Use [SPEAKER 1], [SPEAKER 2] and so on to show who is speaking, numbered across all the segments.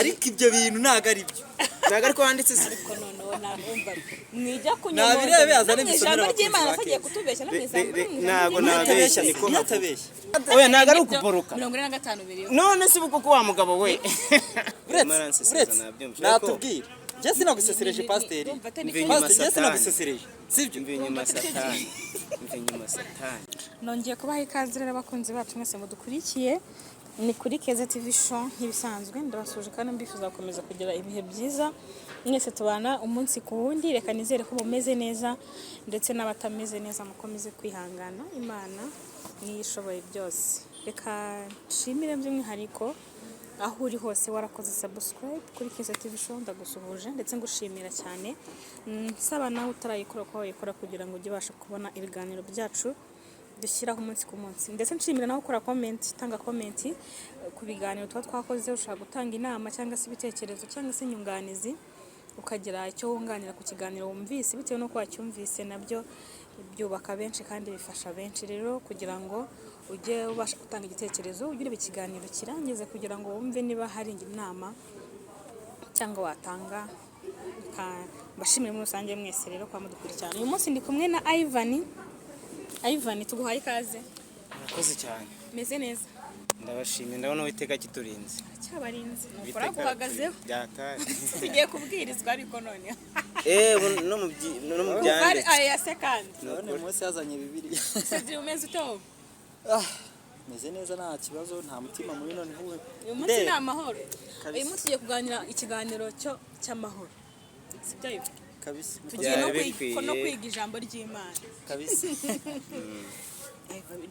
[SPEAKER 1] Ariko ibyo bintu ntabwo ari byo.
[SPEAKER 2] Ntabwo ariko wanditse se.
[SPEAKER 3] Ariko noneho nabumva mwijya kunyomoza.
[SPEAKER 1] Nabirebe, azane
[SPEAKER 3] No mu
[SPEAKER 1] ibisomere
[SPEAKER 3] ijambo
[SPEAKER 1] abakunzi
[SPEAKER 3] ry'Imana
[SPEAKER 1] ba
[SPEAKER 3] se agiye
[SPEAKER 1] Keza.
[SPEAKER 3] kutubeshya no mu ijambo no mu ijambo
[SPEAKER 2] Ntabwo
[SPEAKER 3] ry'Imana.
[SPEAKER 2] nabeshya, niko
[SPEAKER 1] Ntiyatabeshya.
[SPEAKER 2] Oya, ntabwo ari ukuboroka.
[SPEAKER 3] 45 biriho.
[SPEAKER 2] None se ubu koko wa mugabo we?
[SPEAKER 1] Uretse
[SPEAKER 2] Maranseseza,
[SPEAKER 1] uretse
[SPEAKER 2] nabyumvise, ariko-
[SPEAKER 1] natubwira, njye sinagusesereje, pasiteri.
[SPEAKER 3] Ndumva atari
[SPEAKER 2] Mva inyuma,
[SPEAKER 1] Pasiteri, njye
[SPEAKER 2] Satani.
[SPEAKER 1] sinagusesereje, sibyo?
[SPEAKER 2] Mva inyuma, Satani, mva inyuma, Satani.
[SPEAKER 3] Nongeye kubaha ikaze rero, abakunzi bacu mwese mudukurikiye, ni kuri Keza TV Show nk'ibisanzwe. Ndabasuje kandi mbifuza gukomeza kugira ibihe byiza mwese tubana umunsi ku wundi. Reka nizere ko mumeze neza, ndetse n'abatameze neza mukomeze kwihangana, Imana niyo ishoboye byose. Reka nshimire by'umwihariko aho uri hose warakoze subscribe kuri Keza TV Show, ndagusuhuje ndetse ngushimira cyane. Nsaba nawe utarayikora ko wayikora kugira ngo ujye ubasha kubona ibiganiro byacu dushyiraho umunsi ku munsi, ndetse nshimira nawe ukora comment, tanga comment ku biganiro tuba twakoze. Ushobora gutanga inama cyangwa se ibitekerezo cyangwa se inyunganizi, ukagira icyo wunganira ku kiganiro wumvise bitewe n'uko wacyumvise. Nabyo byubaka benshi kandi bifasha benshi. Rero kugira ngo ujye ubasha gutanga igitekerezo, ujye ureba ikiganiro kirangize kugira ngo wumve niba hari inama cyangwa watanga. Reka mbashimire muri rusange mwese rero kwa mudukurikirana. Uyu munsi ndi kumwe na Ivan. Ivan, tuguhaye ikaze.
[SPEAKER 2] Murakoze cyane.
[SPEAKER 3] Meze neza.
[SPEAKER 2] Ndabashimiye, ndabona Uwiteka kiturinze.
[SPEAKER 3] Cyabarinze nukora.
[SPEAKER 2] Uwiteka
[SPEAKER 3] Guhagazeho.
[SPEAKER 2] Byatari.
[SPEAKER 3] Tugiye kubwirizwa ariko noneho.
[SPEAKER 2] Eh, no mu no mu byanditse.
[SPEAKER 3] Aya se kandi.
[SPEAKER 1] None uyu munsi yazanye Bibiliya.
[SPEAKER 3] Cedric, umeze ute wowe?
[SPEAKER 1] Ah, meze neza, nta kibazo, nta mutima mubi noneho ubu.
[SPEAKER 3] Uyu munsi ni
[SPEAKER 1] Ndeba.
[SPEAKER 3] amahoro.
[SPEAKER 1] Kabisa.
[SPEAKER 3] Uyu munsi tugiye kuganira ikiganiro cyo cy'amahoro, sibyo Ivan?
[SPEAKER 1] Kabisa.
[SPEAKER 3] Tugiye no
[SPEAKER 2] Byari bikwiye.
[SPEAKER 3] no kwiga ijambo ry'Imana.
[SPEAKER 1] Kabisa.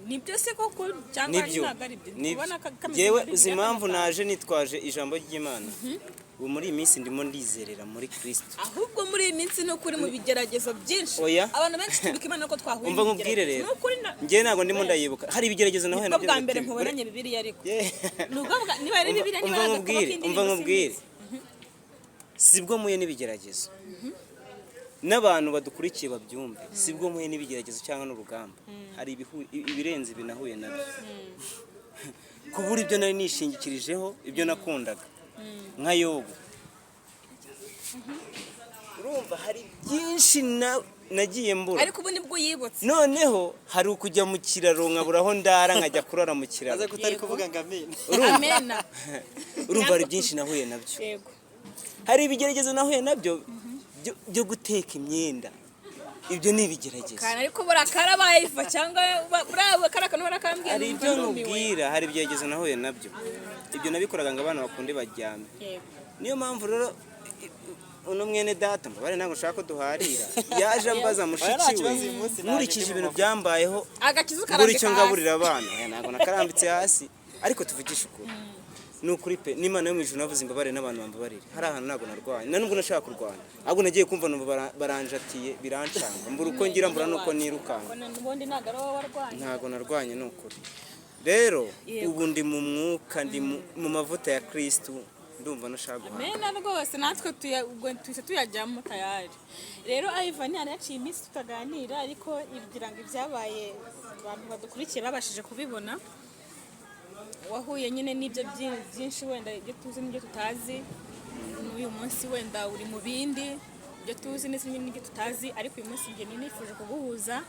[SPEAKER 3] Nibyo se koko cyangwa
[SPEAKER 2] Nibyo.
[SPEAKER 3] ntabwo ari byo?
[SPEAKER 2] Nibyo.
[SPEAKER 3] Kubona kameze
[SPEAKER 2] Yewe,
[SPEAKER 3] nka
[SPEAKER 2] uzi
[SPEAKER 3] Bibiliya
[SPEAKER 2] impamvu
[SPEAKER 3] kano kantu.
[SPEAKER 2] naje nitwaje ijambo ry'Imana? Ubu muri iyi minsi ndimo ndizerera muri Kristo.
[SPEAKER 3] Ahubwo muri iyi minsi ni ukuri mu bigeragezo byinshi.
[SPEAKER 2] Oya.
[SPEAKER 3] Abantu benshi tubika Imana ko twahuye
[SPEAKER 2] Umva nkubwire
[SPEAKER 3] n'ibigeragezo.
[SPEAKER 2] rero.
[SPEAKER 3] Ni ukuri
[SPEAKER 2] Njyewe ntabwo ndimo ndayibuka, hari ibigeragezo nahuye
[SPEAKER 3] Nibwo
[SPEAKER 2] nabyo.
[SPEAKER 3] bwa mbere nkubonanye Bibiliya, ariko
[SPEAKER 2] Yeah.
[SPEAKER 3] nubwo niba ari Bibiliya, niba
[SPEAKER 2] Umva
[SPEAKER 3] ari agatabo
[SPEAKER 2] nkubwire,
[SPEAKER 3] k'indirimbo,
[SPEAKER 2] umva nkubwire.
[SPEAKER 3] simbizi.
[SPEAKER 2] Sibwo muhuye n'ibigeragezo, n'abantu badukurikiye babyumve, sibwo muhuye n'ibigeragezo cyangwa n'urugamba. Hari ibirenze ibi nahuye nabyo, kubura ibyo nari nishingikirijeho, ibyo nakundaga nka Yobu. Urumva hari byinshi nagiye mbura.
[SPEAKER 3] Ariko ubu nibwo uyibutse.
[SPEAKER 2] Noneho hari ukujya mu kiraro nkabura aho ndara, nkajya kurara mu kiraro.
[SPEAKER 1] Aze kutari kuvuga ngo amina.
[SPEAKER 3] Amena.
[SPEAKER 2] Urumva hari byinshi nahuye nabyo. Hari ibigeragezo nahuye nabyo byo guteka imyenda, ibyo ni ibigeragezo.
[SPEAKER 3] Kandi ariko buriya karabaye iva cyangwa buriya kariya kantu barakambwiye,
[SPEAKER 2] Hari
[SPEAKER 3] numva
[SPEAKER 2] ibyo
[SPEAKER 3] numiwe.
[SPEAKER 2] nkubwira, hari ibigeragezo nahuye nabyo. Ibyo nabikoraga ngo abana bakunde baryame. Niyo mpamvu rero uno mwene data, mbabare, ntabwo nshaka ko duharira, yaje ambaza
[SPEAKER 1] Oya, nta
[SPEAKER 2] mushiki we.
[SPEAKER 1] kibazo, uyu munsi naje
[SPEAKER 2] Nkurikije
[SPEAKER 1] ndi mu
[SPEAKER 2] ibintu
[SPEAKER 1] mavuta.
[SPEAKER 2] byambayeho,
[SPEAKER 3] Agakiza
[SPEAKER 2] mbura
[SPEAKER 3] ukarambika
[SPEAKER 2] icyo
[SPEAKER 3] hasi.
[SPEAKER 2] ngaburira abana. Oya, ntabwo nakarambitse hasi, ariko tuvugishe ukuri, ni ukuri pe, n'Imana yo mu ijuru navuze imbabare n'abantu bambabarire. Hari ahantu ntabwo narwanye, na nubwo nashaka kurwana, ahubwo nagiye kumva numva baranjatiye, birancanga, mbura uko ngira, mbura n'uko nirukanka.
[SPEAKER 3] Ubona ubundi ntabwo ari wowe warwanye.
[SPEAKER 2] Ntabwo narwanye, ni ukuri rero. Ubu ndi mu mwuka, ndi mu mavuta ya Kristu, ndumva nashaka guhanga.
[SPEAKER 3] Mena rwose, natwe ubwo tuhise tuyajyamo tayari. Rero Ivan, yari yaciye iminsi tutaganira, ariko kugira ngo ibyabaye abantu badukurikiye babashije kubibona, wahuye nyine n'ibyo byinshi, wenda ibyo tuzi n'ibyo tutazi. N'uyu munsi wenda uri mu bindi, ibyo tuzi ndetse n'ibyo tutazi. Ariko uyu munsi njye nifuje kuguhuza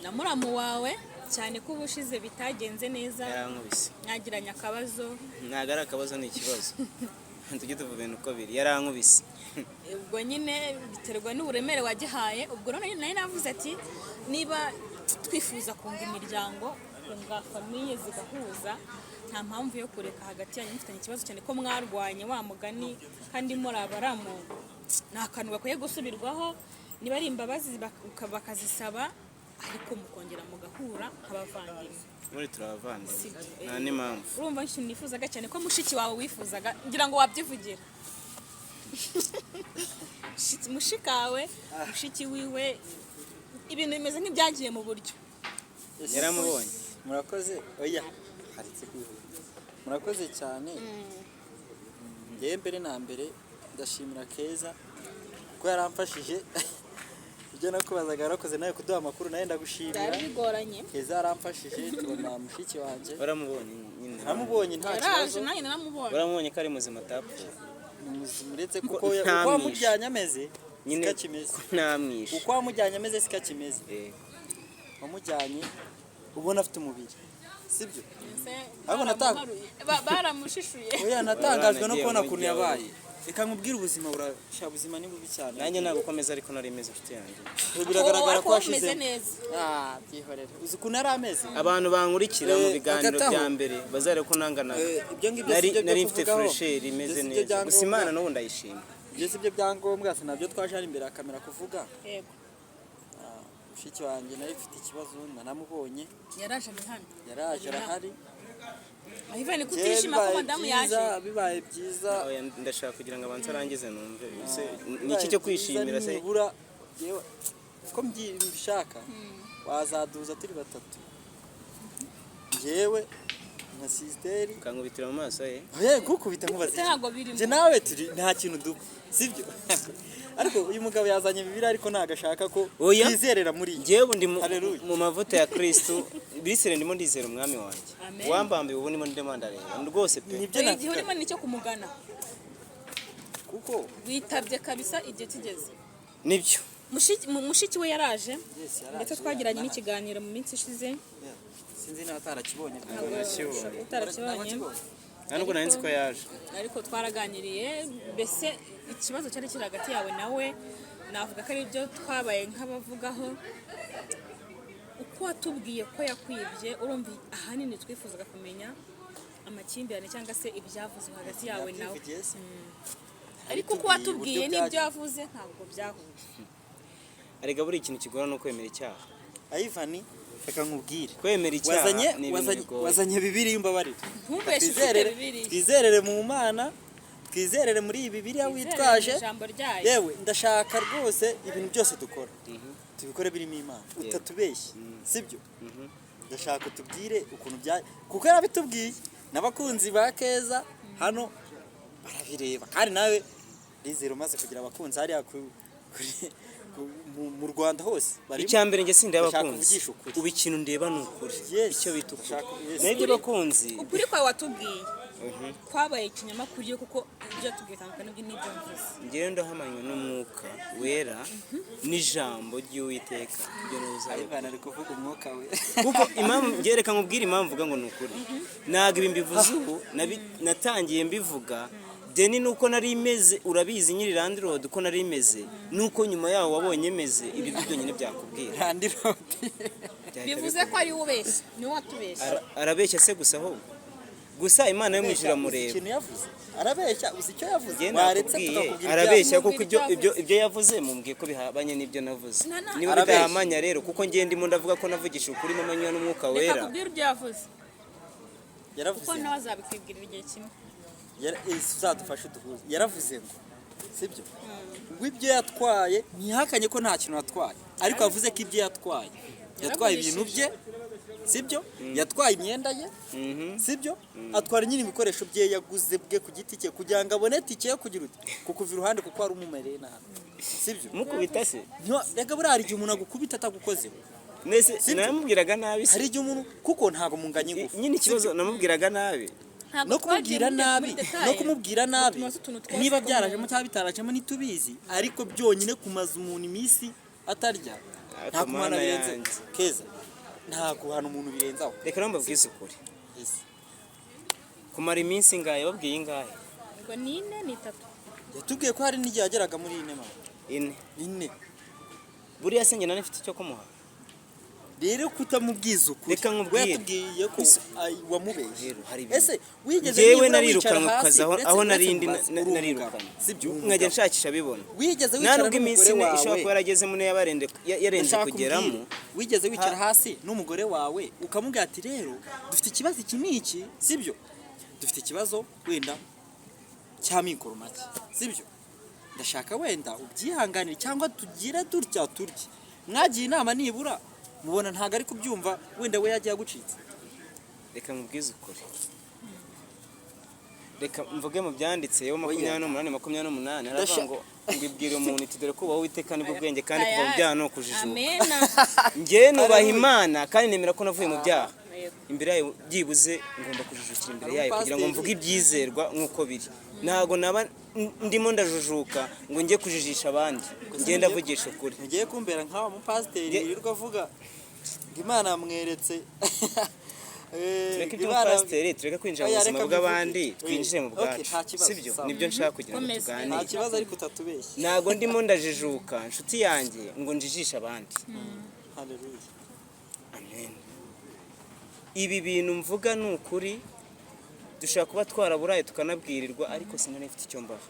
[SPEAKER 3] na muramu wawe, cyane ko ubushize bitagenze neza.
[SPEAKER 2] Yarankubise.
[SPEAKER 3] Mwagiranye akabazo.
[SPEAKER 2] Ntabwo ari akabazo, ni ikibazo, tujye tuvuga ibintu uko biri. Yarankubise.
[SPEAKER 3] Ubwo nyine biterwa n'uburemere wagihaye. Ubwo rero nari navuze ati niba twifuza kunga imiryango, kunga famille zigahuza, nta mpamvu yo kureka hagati yanyu mufitanye ikibazo, cyane ko mwarwanye wa mugani kandi muri abaramu. Ni akantu gakwiye gusubirwaho, niba ari imbabazi bakazisaba, ariko mukongera mugahura nk'abavandimwe.
[SPEAKER 2] Muri turabavandimwe.
[SPEAKER 3] Sibyo.
[SPEAKER 2] Nta n'impamvu.
[SPEAKER 3] Urumva ikintu nifuzaga cyane, ko mushiki wawe wifuzaga, ngira ngo wabyivugira, mushikawe, mushiki wiwe, ibintu bimeze nk'ibyagiye mu buryo.
[SPEAKER 2] Yaramubonye.
[SPEAKER 1] Murakoze. Oya, haretse kwihuta. Murakoze cyane. Njyewe mbere na mbere ndashimira Keza kuko yaramfashije. Ibyo nakubazaga, yarakoze nawe kuduha amakuru, nawe ndagushimira.
[SPEAKER 3] Byari bigoranye.
[SPEAKER 1] Keza yaramfashije tubona mushiki wanjye.
[SPEAKER 2] Waramubonye nyine?
[SPEAKER 1] Naramubonye, nta
[SPEAKER 3] Yaraje.
[SPEAKER 1] kibazo.
[SPEAKER 3] Nanjye naramubonye.
[SPEAKER 2] Waramubonye ko ari muzima, atapfuye?
[SPEAKER 1] Ni muzima, uretse
[SPEAKER 2] Ko
[SPEAKER 1] kuko uko
[SPEAKER 2] ntamwishe.
[SPEAKER 1] wamujyanye ameze
[SPEAKER 2] Nyine
[SPEAKER 1] siko akimeze.
[SPEAKER 2] ko ntamwishe.
[SPEAKER 1] Uko wamujyanye ameze siko akimeze. Wamujyanye ubona afite umubiri, sibyo? Ariko
[SPEAKER 3] Baramushishuye.
[SPEAKER 1] Oya, natangajwe no
[SPEAKER 2] Nagiye
[SPEAKER 1] kubona
[SPEAKER 2] mu
[SPEAKER 1] ukuntu
[SPEAKER 2] mujyi.
[SPEAKER 1] yabaye. Reka nkubwire, ubuzima burasha, ubuzima ni bubi cyane.
[SPEAKER 2] Nanjye ntabwo ukomeza, ariko nari meze, inshuti yanjye.
[SPEAKER 1] Ubu biragaragara ko
[SPEAKER 3] Ariko umeze
[SPEAKER 1] washizemo.
[SPEAKER 3] neza.
[SPEAKER 1] Ah, byihorere, uzi ukuntu yari ameze.
[SPEAKER 2] Abantu bankurikira mu biganiro
[SPEAKER 1] hagati aho.
[SPEAKER 2] bya mbere bazarebe ko nanganaga.
[SPEAKER 1] Ibyo ngibyo
[SPEAKER 2] Nari
[SPEAKER 1] si byo byo
[SPEAKER 2] nari mfite
[SPEAKER 1] kuvugaho.
[SPEAKER 2] furesheri imeze
[SPEAKER 1] Ibyo si byo
[SPEAKER 2] neza, gusa
[SPEAKER 1] byangombwa.
[SPEAKER 2] Imana n'ubu ndayishima.
[SPEAKER 1] Ibyo si byo byangombwa, si nabyo twaje hano imbere ya kamera kuvuga.
[SPEAKER 3] Yego.
[SPEAKER 1] Mushiki wanjye nawe mfite ikibazo, naramubonye.
[SPEAKER 3] Yaraje ari hano.
[SPEAKER 1] Yaraje, arahari.
[SPEAKER 3] Ivan, kutishima ko
[SPEAKER 1] Bibaye
[SPEAKER 3] madamu yaje.
[SPEAKER 1] Bibaye byiza.
[SPEAKER 2] Oya, ndashaka kugira ngo abanze arangize numve. Ese
[SPEAKER 1] Bibaye
[SPEAKER 2] ni iki cyo
[SPEAKER 1] byiza
[SPEAKER 2] kwishimira se?
[SPEAKER 1] Nibura yewe uko mbishaka, wazaduza turi batatu, njyewe nka sisiteri.
[SPEAKER 2] Ukankubitira mu maso ye?
[SPEAKER 1] Oya, kukubita nkubaza iki?
[SPEAKER 3] Ntabwo birimo.
[SPEAKER 1] Njye nawe turi nta kintu dupfa, sibyo? Ariko uyu mugabo yazanye Bibiliya, ariko ntabwo ashaka ko
[SPEAKER 2] Oya.
[SPEAKER 1] twizerera muri iyi.
[SPEAKER 2] Njyewe ubu ndi
[SPEAKER 1] Hallelujah.
[SPEAKER 2] mu mavuta ya Kristu bisire, ndimo ndizera umwami wanjye.
[SPEAKER 3] Amen.
[SPEAKER 2] Wambambiwe, ubu ndimo ndimo ndareba rwose pe.
[SPEAKER 1] Nibyo
[SPEAKER 3] Igihe
[SPEAKER 1] navugaga.
[SPEAKER 3] urimo nicyo kumugana.
[SPEAKER 1] Kuko
[SPEAKER 3] Witabye kabisa igihe kigeze.
[SPEAKER 2] Nibyo.
[SPEAKER 3] Mushiki we yaraje.
[SPEAKER 1] Yes, yaraje,
[SPEAKER 3] Ndetse twagiranye
[SPEAKER 1] yarahari.
[SPEAKER 3] n'ikiganiro mu minsi ishize.
[SPEAKER 1] Yeah. Sinzi niba atarakibonye.
[SPEAKER 2] Nakibonye.
[SPEAKER 3] Utarakibonye.
[SPEAKER 2] Nta nubwo nari nzi ko yaje.
[SPEAKER 3] Ariko twaraganiriye, mbese ikibazo cyari kiri hagati yawe nawe, navuga ko ari byo twabaye nk'abavugaho uko watubwiye ko yakwibye. Urumva, ahanini twifuzaga kumenya amakimbirane cyangwa se ibyavuzwe hagati yawe nawe.
[SPEAKER 1] Yabyivugiye se?
[SPEAKER 3] Ariko uko watubwiye
[SPEAKER 1] uburyo
[SPEAKER 3] n'ibyo
[SPEAKER 1] byagenze.
[SPEAKER 3] yavuze ntabwo byahuye.
[SPEAKER 2] Arega buriya ikintu kigora no kwemera icyaha.
[SPEAKER 1] Ivan, reka nkubwire.
[SPEAKER 2] Kwemera icyaha
[SPEAKER 1] Wazanye
[SPEAKER 2] ni ibintu
[SPEAKER 1] wazanye
[SPEAKER 2] bigoye.
[SPEAKER 1] Wazanye Bibiliya, umbabarire.
[SPEAKER 3] Ntubeshe ufite
[SPEAKER 1] Twizerere,
[SPEAKER 3] Bibiliya.
[SPEAKER 1] twizerere mu Mana, twizerere muri iyi Bibiliya witwaje.
[SPEAKER 3] Twizerere mu ijambo ryayo.
[SPEAKER 1] Yewe, ndashaka rwose ibintu byose dukora tubikore birimo Imana, utatubeshye, sibyo? Ndashaka utubwire ukuntu bya, kuko yarabitubwiye n'abakunzi ba Keza hano barabireba, kandi nawe rizero umaze kugira abakunzi hariya mu Rwanda hose barimo.
[SPEAKER 2] Icya mbere, njye sindeba
[SPEAKER 1] Ndashaka
[SPEAKER 2] abakunzi.
[SPEAKER 1] kuvugisha ukuri.
[SPEAKER 2] Ubu ikintu ndeba ni ukuri.
[SPEAKER 1] Yes.
[SPEAKER 2] Icyo bita ukuri.
[SPEAKER 1] Yes.
[SPEAKER 2] Naho abakunzi
[SPEAKER 3] Ukuri kwawe watubwiye kwabaye ikinyoma kuri yo, kuko ibyo yatubwiye bitandukanye n'ibyo mvuze.
[SPEAKER 2] Njyewe ndahamanywe n'umwuka wera n'ijambo ry'Uwiteka, ibyo ntuzabikora.
[SPEAKER 1] Ivan ari kuvuga umwuka we.
[SPEAKER 2] Kuko impamvu njye, reka nkubwire impamvu mvuga ngo ni ukuri, ntabwo ibi mbivuze ubu, natangiye mbivuga deni nuko nari meze, urabizi nyiri landlord uko nari meze, nuko nyuma yaho wabonye meze, ibi byo byonyine byakubwira.
[SPEAKER 1] Landlord.
[SPEAKER 2] Byahita
[SPEAKER 3] Bivuze ko ari we ubeshya, niwe watubeshya.
[SPEAKER 2] Arabeshya se gusa, ahubwo gusa Imana yo mu ijuru iramureba.
[SPEAKER 1] Ikintu yavuze, arabeshya, uzi icyo yavuze?
[SPEAKER 2] Njye
[SPEAKER 1] Waretse
[SPEAKER 2] nakubwiye,
[SPEAKER 1] tukakubwira ibyo
[SPEAKER 2] arabeshya
[SPEAKER 1] yavuze.
[SPEAKER 2] kuko ibyo yavuze mumbwiye ko bihabanye n'ibyo navuze. Niba
[SPEAKER 1] Arabeshya.
[SPEAKER 2] bidahamanya rero, kuko njye ndimo ndavuga ko navugishije ukuri mu manywa n'umwuka
[SPEAKER 3] Reka
[SPEAKER 2] wera.
[SPEAKER 3] kubwira ibyo yavuze,
[SPEAKER 1] Yaravuze
[SPEAKER 3] kuko nawe azabikwibwirira igihe kimwe.
[SPEAKER 1] Uzadufashe duhuze. Yaravuze ngo sibyo, ngo ibyo yatwaye, ntihakanye ko nta kintu yatwaye, ariko yavuze ko ibyo yatwaye, yatwaye ibintu bye, sibyo? Yatwaye imyenda ye, sibyo? Atwara nyine ibikoresho bye yaguze bwe ku giti cye kugira ngo abone tike yo kugira uti kukuva iruhande, kuko wari umumereye nabi, sibyo?
[SPEAKER 2] Mukubita se?
[SPEAKER 1] Rega buriya hari igihe umuntu agukubita atagukozeho.
[SPEAKER 2] Nese
[SPEAKER 1] Sibyo?
[SPEAKER 2] namubwiraga nabi se?
[SPEAKER 1] Hari igihe umuntu, kuko ntabwo munganya ingufu.
[SPEAKER 2] Nyine ikibazo namubwiraga nabi.
[SPEAKER 3] Ntabwo
[SPEAKER 1] No
[SPEAKER 3] twagiye
[SPEAKER 1] kumubwira
[SPEAKER 3] muri
[SPEAKER 1] nabi,
[SPEAKER 3] detail.
[SPEAKER 1] no kumubwira nabi,
[SPEAKER 3] Tumaze utuntu twose
[SPEAKER 1] niba
[SPEAKER 3] two
[SPEAKER 1] byarajemo cyangwa bitarajemo ntitubizi, ariko byonyine kumaza umuntu iminsi atarya, nta
[SPEAKER 2] Ariko
[SPEAKER 1] kumuhana
[SPEAKER 2] Mana
[SPEAKER 1] birenze.
[SPEAKER 2] yanjye.
[SPEAKER 1] Keza, nta guhana umuntu birenze aho.
[SPEAKER 2] Reka rero mbabwize ukuri.
[SPEAKER 1] Yes.
[SPEAKER 2] Kumara iminsi ingahe? Babwiye ingahe?
[SPEAKER 3] Ngo ni ine, ni itatu.
[SPEAKER 1] Yatubwiye ko hari n'igihe yageraga muri ine, mama.
[SPEAKER 2] Ine.
[SPEAKER 1] Ine.
[SPEAKER 2] Buriya se njye nari mfite icyo kumuha?
[SPEAKER 1] Rero kutamubwiza ukuri.
[SPEAKER 2] Reka nkubwire.
[SPEAKER 1] We yatubwiye ko wamubeshye.
[SPEAKER 2] Rero hari ibintu.
[SPEAKER 1] Ese wigeze
[SPEAKER 2] Njyewe
[SPEAKER 1] nibura
[SPEAKER 2] narirukanwe
[SPEAKER 1] wicara
[SPEAKER 2] ku kazi
[SPEAKER 1] hasi,
[SPEAKER 2] aho
[SPEAKER 1] uretse
[SPEAKER 2] aho
[SPEAKER 1] uretse
[SPEAKER 2] nari ndi
[SPEAKER 1] mubaze, uri umugabo,
[SPEAKER 2] narirukanwe,
[SPEAKER 1] sibyo? Uri
[SPEAKER 2] nkajya
[SPEAKER 1] umugabo.
[SPEAKER 2] nshakisha bibona.
[SPEAKER 1] Wigeze
[SPEAKER 2] Nta
[SPEAKER 1] wicara
[SPEAKER 2] nubwo iminsi
[SPEAKER 1] n'umugore
[SPEAKER 2] ine ishobora
[SPEAKER 1] wawe?
[SPEAKER 2] kuba yaragezemo niyo yarenze
[SPEAKER 1] Ndashaka
[SPEAKER 2] kugeramo.
[SPEAKER 1] umbwire, wigeze wicara hasi n'umugore wawe ukamubwira ati: "Rero dufite ikibazo iki n'iki, sibyo? Dufite ikibazo wenda cy'amikoro make, sibyo? Ndashaka wenda ubyihanganire, cyangwa tugire dutya turye"? Mwagiye inama nibura, mubona ntabwo ari kubyumva, wenda we yagiye agucitse.
[SPEAKER 2] Reka nkubwize ukuri, reka mvuge mu byanditse yo 28:28, haravuga ngo ibwire umuntu iti: "Dore kubaho Uwiteka nibwo bwenge, kandi kuva mu byaha ni ukujijuka."
[SPEAKER 3] Amena.
[SPEAKER 2] Njyewe nubaha Imana kandi nemera ko navuye mu byaha.
[SPEAKER 3] Yego.
[SPEAKER 2] Imbere yayo byibuze ngomba kujijukira imbere
[SPEAKER 1] Hari
[SPEAKER 2] yayo kugira ngo
[SPEAKER 1] umupasiteri.
[SPEAKER 2] mvuge ibyizerwa nk'uko biri. Ntabwo naba ndimo ndajujuka ngo njye kujijisha abandi, ngenda avugisha ukuri.
[SPEAKER 1] Ntugiye kumbera nk'awa mupasiteri wirirwa avuga ngo Imana yamweretse.
[SPEAKER 2] Tureke
[SPEAKER 1] Imana-
[SPEAKER 2] iby'ubupasiteri, tureke kwinjira mu
[SPEAKER 1] Oya,
[SPEAKER 2] buzima
[SPEAKER 1] reka
[SPEAKER 2] bw'abandi,
[SPEAKER 1] mbivuge.
[SPEAKER 2] twinjire mu
[SPEAKER 1] Okay,
[SPEAKER 2] bwacu.
[SPEAKER 1] nta kibazo,
[SPEAKER 2] Sibyo?
[SPEAKER 1] sawa.
[SPEAKER 2] Nibyo nshaka kugira ngo
[SPEAKER 3] Komeza.
[SPEAKER 1] Nta
[SPEAKER 2] tuganire.
[SPEAKER 1] kibazo, ariko utatubeshye.
[SPEAKER 2] Ntabwo ndimo ndajijuka, nshuti yanjye, ngo njijishe abandi.
[SPEAKER 1] Haleluya.
[SPEAKER 2] Amen. Ibi bintu mvuga ni ukuri. Dushobora kuba twaraburaye tukanabwirirwa, ariko sinari mfite icyo mbaha.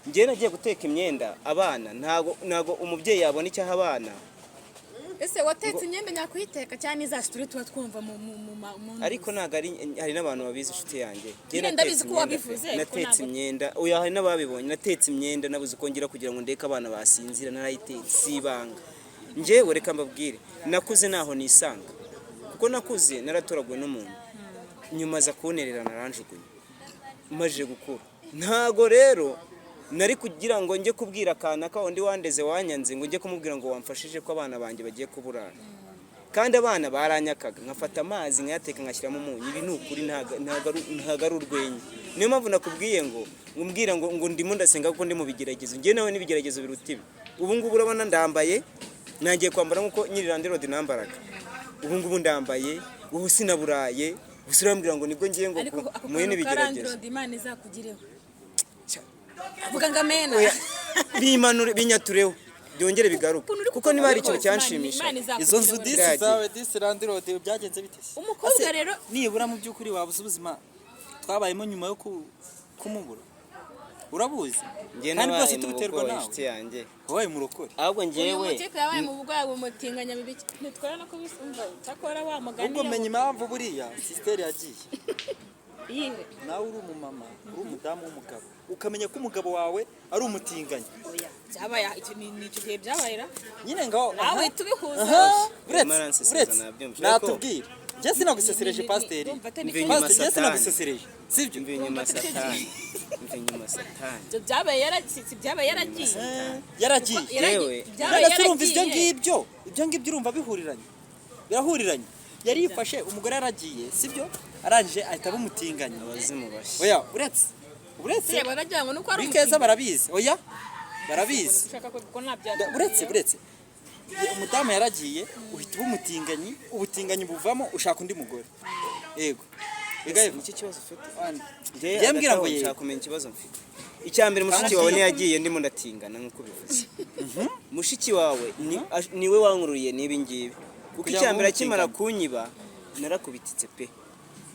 [SPEAKER 2] Njyewe nagiye guteka imyenda abana, ntago umubyeyi yabona icyo aha abana.
[SPEAKER 3] Ese watetse imyenda nyakuyiteka cyane iza story tuba twumva mu
[SPEAKER 2] Ariko ntabwo ari, hari n'abantu babizi, inshuti yanjye. Njye
[SPEAKER 3] Nyine
[SPEAKER 2] natetse
[SPEAKER 3] ndabizi ko
[SPEAKER 2] imyenda
[SPEAKER 3] wabivuze,
[SPEAKER 2] pe.
[SPEAKER 3] ariko
[SPEAKER 2] Natetse
[SPEAKER 3] ntabwo-
[SPEAKER 2] imyenda. Oya, hari n'ababibonye. Natetse imyenda nabuze uko ngira kugira ngo ndeke abana basinzira. Narayitetse, si ibanga. Njyewe reka mbabwire, nakuze naho nisanga, kuko nakuze naratoraguwe n'umuntu, nyuma aza kuntererana, aranjugunya maje gukura. Ntago rero nari kugira ngo njye kubwira akana ka undi wandeze wanyanze, ngo njye kumubwira ngo wamfashije ko abana banjye bagiye kuburara, kandi abana baranyakaga, nkafata amazi nkayateka ngashyiramo umunyu. Ibi ni ukuri, ntago ari urwenya. Niyo mpamvu nakubwiye ngo umbwira ngo ndimo ndasenga kuko ndi mu bigeragezo. Njye nawe n'ibigeragezo biruta ibi. Ubu ngubu urabona ndambaye, nangiye kwambara nk'uko nyiri landlord nambaraga. Ubu ngubu ndambaye, ubu sinaburaye. Gusa urambwira ngo nibwo ngiye ngo
[SPEAKER 3] Ariko ako
[SPEAKER 2] muhe
[SPEAKER 3] kantu ka
[SPEAKER 2] n'ibigeragezo.
[SPEAKER 3] landlord, Imana izakugireho. Vuga ngo amena.
[SPEAKER 2] Oya, bimanure binyatureho byongere bigaruke,
[SPEAKER 3] Ukuntu uri
[SPEAKER 2] kuko niba hari ikintu
[SPEAKER 3] kuvuga rwose,
[SPEAKER 2] cyanshimisha.
[SPEAKER 3] Imana izakugireho.
[SPEAKER 1] Izo nzu disi
[SPEAKER 2] Byagiye.
[SPEAKER 1] zawe, disi landlord, byagenze bite se?
[SPEAKER 3] Umukobwa
[SPEAKER 1] Ase,
[SPEAKER 3] rero-
[SPEAKER 1] nibura mu by'ukuri waba uzi ubuzima twabayemo nyuma yo kumubura, urabuzi?
[SPEAKER 2] Njye
[SPEAKER 1] Kandi
[SPEAKER 2] nabaye
[SPEAKER 1] bwose
[SPEAKER 2] mu
[SPEAKER 1] tubiterwa
[SPEAKER 2] bugoyi,
[SPEAKER 1] nawe.
[SPEAKER 2] inshuti yanjye.
[SPEAKER 1] Wabaye murokore.
[SPEAKER 2] Ahubwo
[SPEAKER 3] Uyu
[SPEAKER 2] njyewe
[SPEAKER 3] mutipe yabaye mu burwayi bumutinganya bibiki, ntitwara no kubisumva, cyakora wa mugani.
[SPEAKER 1] Ubwo menya impamvu buriya sisiteri yagiye.
[SPEAKER 3] Iyihe?
[SPEAKER 1] Nawe uri umumama, uri umudamu w'umugabo, ukamenya ko umugabo wawe ari umutinganyi.
[SPEAKER 3] Oya, byabaye icyo ni icyo gihe byabaye ra.
[SPEAKER 1] Nyine ngaho.
[SPEAKER 3] Nawe tubihuza.
[SPEAKER 1] Aha, uretse
[SPEAKER 2] Urimo aransesereza,
[SPEAKER 1] uretse
[SPEAKER 2] nabyumvise. Ariko-
[SPEAKER 1] natubwira, njye sinagusesereje, pasiteri.
[SPEAKER 3] Ndumva atari
[SPEAKER 2] Mva inyuma,
[SPEAKER 1] Pasiteri, njye
[SPEAKER 2] Satani.
[SPEAKER 1] sinagusesereje, sibyo?
[SPEAKER 2] Mva inyuma, Satani, mva inyuma, Satani.
[SPEAKER 3] Ibyo byabaye yaragiye, byabaye yaragiye.
[SPEAKER 1] Yaragiye.
[SPEAKER 2] Yewe.
[SPEAKER 3] Byabaye
[SPEAKER 1] None se urumva ibyo
[SPEAKER 3] yaragiye.
[SPEAKER 1] ngibyo, ibyo ngibyo urumva bihuriranye, birahuriranye? Yarifashe, umugore yaragiye, sibyo? Arangije ahita aba umutinganyi.
[SPEAKER 2] Abazimu bashya.
[SPEAKER 1] Oya, uretse, uretse.
[SPEAKER 3] Se baragira ngo nuko ari
[SPEAKER 1] Muri Keza barabizi, oya, barabizi.
[SPEAKER 3] Ushaka ko kuko ntabya.
[SPEAKER 1] Uretse, uretse, umudamu yaragiye, uhita uba umutinganyi, ubutinganyi buvamo ushaka undi mugore. Yego. Ega yego.
[SPEAKER 2] Nicyo kibazo ufite?
[SPEAKER 1] Njye mbwira ngo
[SPEAKER 2] hagati aho
[SPEAKER 1] yego.
[SPEAKER 2] nshaka kumenya ikibazo mfite. Icya mbere, mushiki wawe ntiyagiye ndimo ndatingana nk'uko ubivuze. Mushiki wawe niwe wankururiye n'ibi ngibi, kuko
[SPEAKER 1] Kugira
[SPEAKER 2] icya
[SPEAKER 1] ngo
[SPEAKER 2] mbere,
[SPEAKER 1] ube
[SPEAKER 2] akimara
[SPEAKER 1] umutinganyi.
[SPEAKER 2] kunyiba narakubititse pe.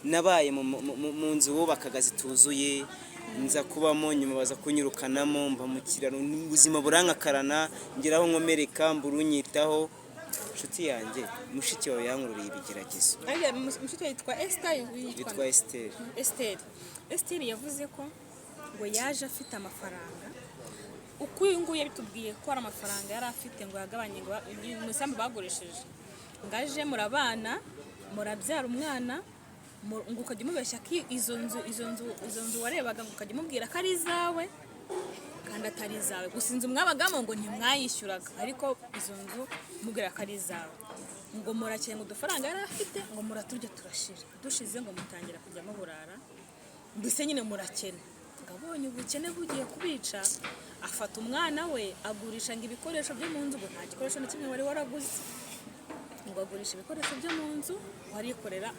[SPEAKER 2] Nabaye mu nzu bubakaga zituzuye, nza kubamo, nyuma baza kunyirukanamo, mba mu kiraro, ubuzima burankakarana, ngeraho nkomereka, mbura unyitaho. Inshuti yanjye, mushiki wawe yankururiye ibigeragezo.
[SPEAKER 3] Arya mushiki we yitwa Esther, yitwa
[SPEAKER 2] Yitwa Esther.
[SPEAKER 3] Esther. Esther yavuze ko ngo yaje afite amafaranga. Uko uyu nguyu yabitubwiye ko hari amafaranga yari afite, ngo yagabanye, ngo mu isambu bagurisheje, ngo aje murabana, murabyara umwana, ngo ukajya umubeshya ko izo nzu warebaga, ngo ukajya umubwira ko ari izawe kandi atari izawe. Gusa inzu mwabagamo ngo ntimwayishyuraga, ariko izo nzu mubwira ko ari izawe, ngo murakenga udufaranga yari afite, ngo muraturya turashira, dushize ngo mutangira kujya muburara, mbese nyine murakena. Ngo abonye ubukene bugiye kubica, afata umwana we agurisha ngo ibikoresho byo mu nzu, ngo nta gikoresho na kimwe wari waraguze, ngo agurisha ibikoresho byo mu nzu, warikorera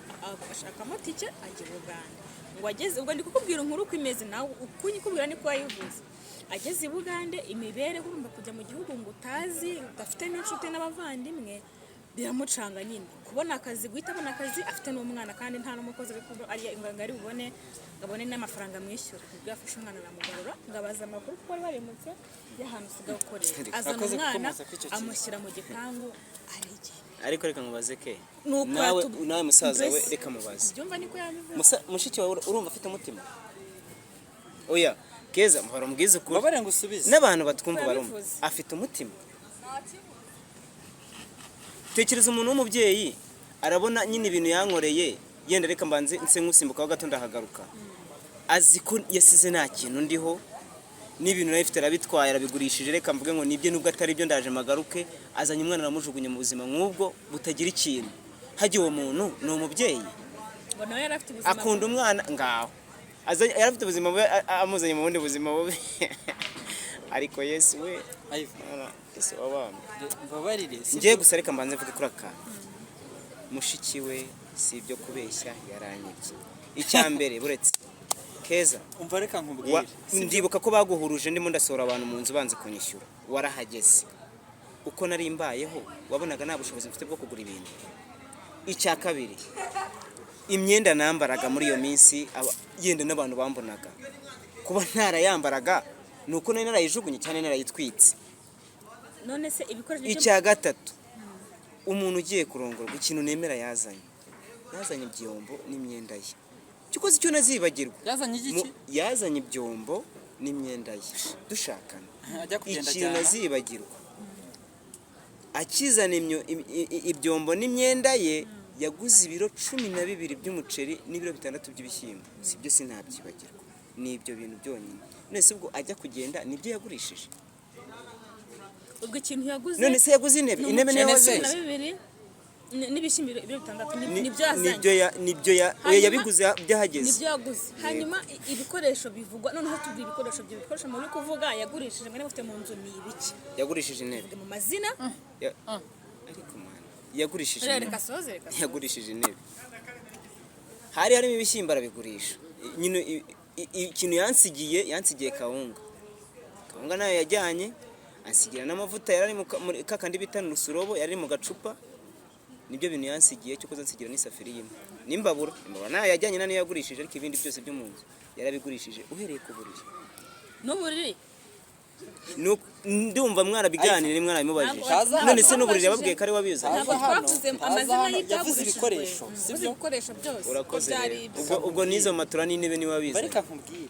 [SPEAKER 3] ashakamo tike ajya i Bugande. Ngo ageze, ubwo ndi kukubwira inkuru uko imeze, nawe ukunyikubwira niko wayivuze. Ageze i Bugande, imibereho, urumva kujya mu gihugu ngo utazi, udafite n'inshuti n'abavandimwe, biramucanga nyine. Kubona akazi, guhita abona akazi afite n'umwana, kandi nta n'umukozi ari ngo ari bubone, ngo abone n'amafaranga amwishyura. Nibwo yafashe umwana aramugarura, ngo abaza amakuru kuko wari warimutse y'ahantu usigaye ukorera, azana
[SPEAKER 1] Akoze
[SPEAKER 3] umwana
[SPEAKER 1] gukomoza kuri icyo kintu.
[SPEAKER 3] amushyira mu gipangu arigenda.
[SPEAKER 2] Ariko reka mubaze ke.
[SPEAKER 3] Nuko
[SPEAKER 2] Nawe, nawe musaza we,
[SPEAKER 3] mbese-
[SPEAKER 2] reka mubaze.
[SPEAKER 3] Ubyumva niko yabivuze.
[SPEAKER 2] Mushiki wawe urumva afite umutima? Oya, Keza, muhora umbwize ukuri.
[SPEAKER 1] Mbabare ngo usubize.
[SPEAKER 2] N'abantu batwumva barumva.
[SPEAKER 3] Yabivuze.
[SPEAKER 2] Afite umutima? Tekereza umuntu w'umubyeyi arabona nyine ibintu yankoreye. Yenda reka mbanze nse nkusimbukaho gato, ndahagaruka. Azi ko yasize nta kintu ndiho, n'ibintu nawe ifite arabitwaye, arabigurishije. Reka mvuge ngo nibyo, nubwo atari byo, ndaje magaruke. Azanye umwana aramujugunya mu buzima nk'ubwo butagira ikintu. Hajya uwo muntu ni umubyeyi?
[SPEAKER 3] Ngo nawe yari afite ubuzima.
[SPEAKER 2] Akunda umwana ngaho. Yari afite ubuzima bubi, amuzanye mu bundi buzima bubi. Ariko Yesu we,
[SPEAKER 1] Ayiva,
[SPEAKER 2] Mana, Yesu wabambwe.
[SPEAKER 1] Mbabarire, si
[SPEAKER 2] Ngiye gusa, reka mbanze mvuge kuri aka kantu. Mushiki we, si ibyo kubeshya, yaranyibye. Icya mbere, buretse Keza,
[SPEAKER 1] Umva, reka nkubwire.
[SPEAKER 2] Ndibuka ko baguhuruje ndimo ndasohora abantu mu nzu banze kunyishyura, warahageze. Uko nari mbayeho, wabonaga nta bushobozi mfite bwo kugura ibintu. Icya kabiri, imyenda nambaraga muri iyo minsi, yenda n'abantu bambonaga, kuba ntarayambaraga ni uko nari narayijugunye cyane, narayitwitse.
[SPEAKER 3] None se ibikoresho byo
[SPEAKER 2] Icya gatatu, umuntu ugiye kurongorwa, ikintu nemera, yazanye ibyombo n'imyenda ye. Cyokoze icyo nazibagirwa,
[SPEAKER 1] Yazanye igiki?
[SPEAKER 2] Yazanye ibyombo n'imyenda ye dushakana.
[SPEAKER 1] Ajya kugenda
[SPEAKER 2] Ikintu
[SPEAKER 1] ajyana.
[SPEAKER 2] nazibagirwa, akizana ibyombo n'imyenda ye, yaguze ibiro 12 by'umuceri n'ibiro 6 by'ibishyimbo. Sibyo? Sinabyibagirwa, ni ibyo bintu byonyine. None se ubwo ajya kugenda nibyo yagurishije?
[SPEAKER 3] Ubwo ikintu yaguze
[SPEAKER 2] None se yaguze intebe?
[SPEAKER 3] ni
[SPEAKER 2] Intebe niyo
[SPEAKER 3] umuceri
[SPEAKER 2] waguze?
[SPEAKER 3] 12 n'ibishyimbo ibiro 6, nibyo yazanye.
[SPEAKER 2] Nibyo ya oya, yabiguze byahageze.
[SPEAKER 3] Nibyo yaguze. Hanyuma ibikoresho bivugwa, noneho tubwira ibikoresho, byo bikoresho muri kuvuga yagurishije mwari mufite mu nzu ni ibiki?
[SPEAKER 2] Yagurishije intebe.
[SPEAKER 3] Vuga mu mazina.
[SPEAKER 2] Ariko mwana, yagurishije
[SPEAKER 3] Reka,
[SPEAKER 2] intebe.
[SPEAKER 3] reka soze, reka soze.
[SPEAKER 2] Yagurishije intebe, hari harimo ibishyimbo, arabigurisha nyine. Ikintu yansigiye kawunga. Kawunga nayo yajyanye, ansigira n'amavuta yari ari muri kakandi bita nusurobo, yari ari mu gacupa. Nibyo bintu yansigiye. Cyo kuza ansigira n'isafuriya imwe n'imbabura. Imbabura nayo yajyanye, nayo yagurishije. Ariko ibindi byose byo mu nzu yarabigurishije, uhereye ku buriri.
[SPEAKER 3] N'uburiri?
[SPEAKER 2] Ndumva mwarabiganiriye, mwarabimubajije.
[SPEAKER 1] Ntabwo
[SPEAKER 2] None se
[SPEAKER 1] hano.
[SPEAKER 2] n'uburiri yababwiye ko ari wabizanye?
[SPEAKER 3] Ntabwo
[SPEAKER 1] Taza hano,
[SPEAKER 3] twavuze
[SPEAKER 1] taza
[SPEAKER 3] amazina
[SPEAKER 1] hano, yavuze
[SPEAKER 3] y'ibyagurishijwe.
[SPEAKER 1] ibikoresho,
[SPEAKER 3] Yavuze
[SPEAKER 1] sibyo?
[SPEAKER 3] ibikoresho byose ko
[SPEAKER 2] Urakoze
[SPEAKER 3] byari
[SPEAKER 2] rero.
[SPEAKER 3] ibyo.
[SPEAKER 2] Ubwo n'izo matora n'intebe niwe wabizanye.
[SPEAKER 1] Reka nkubwire,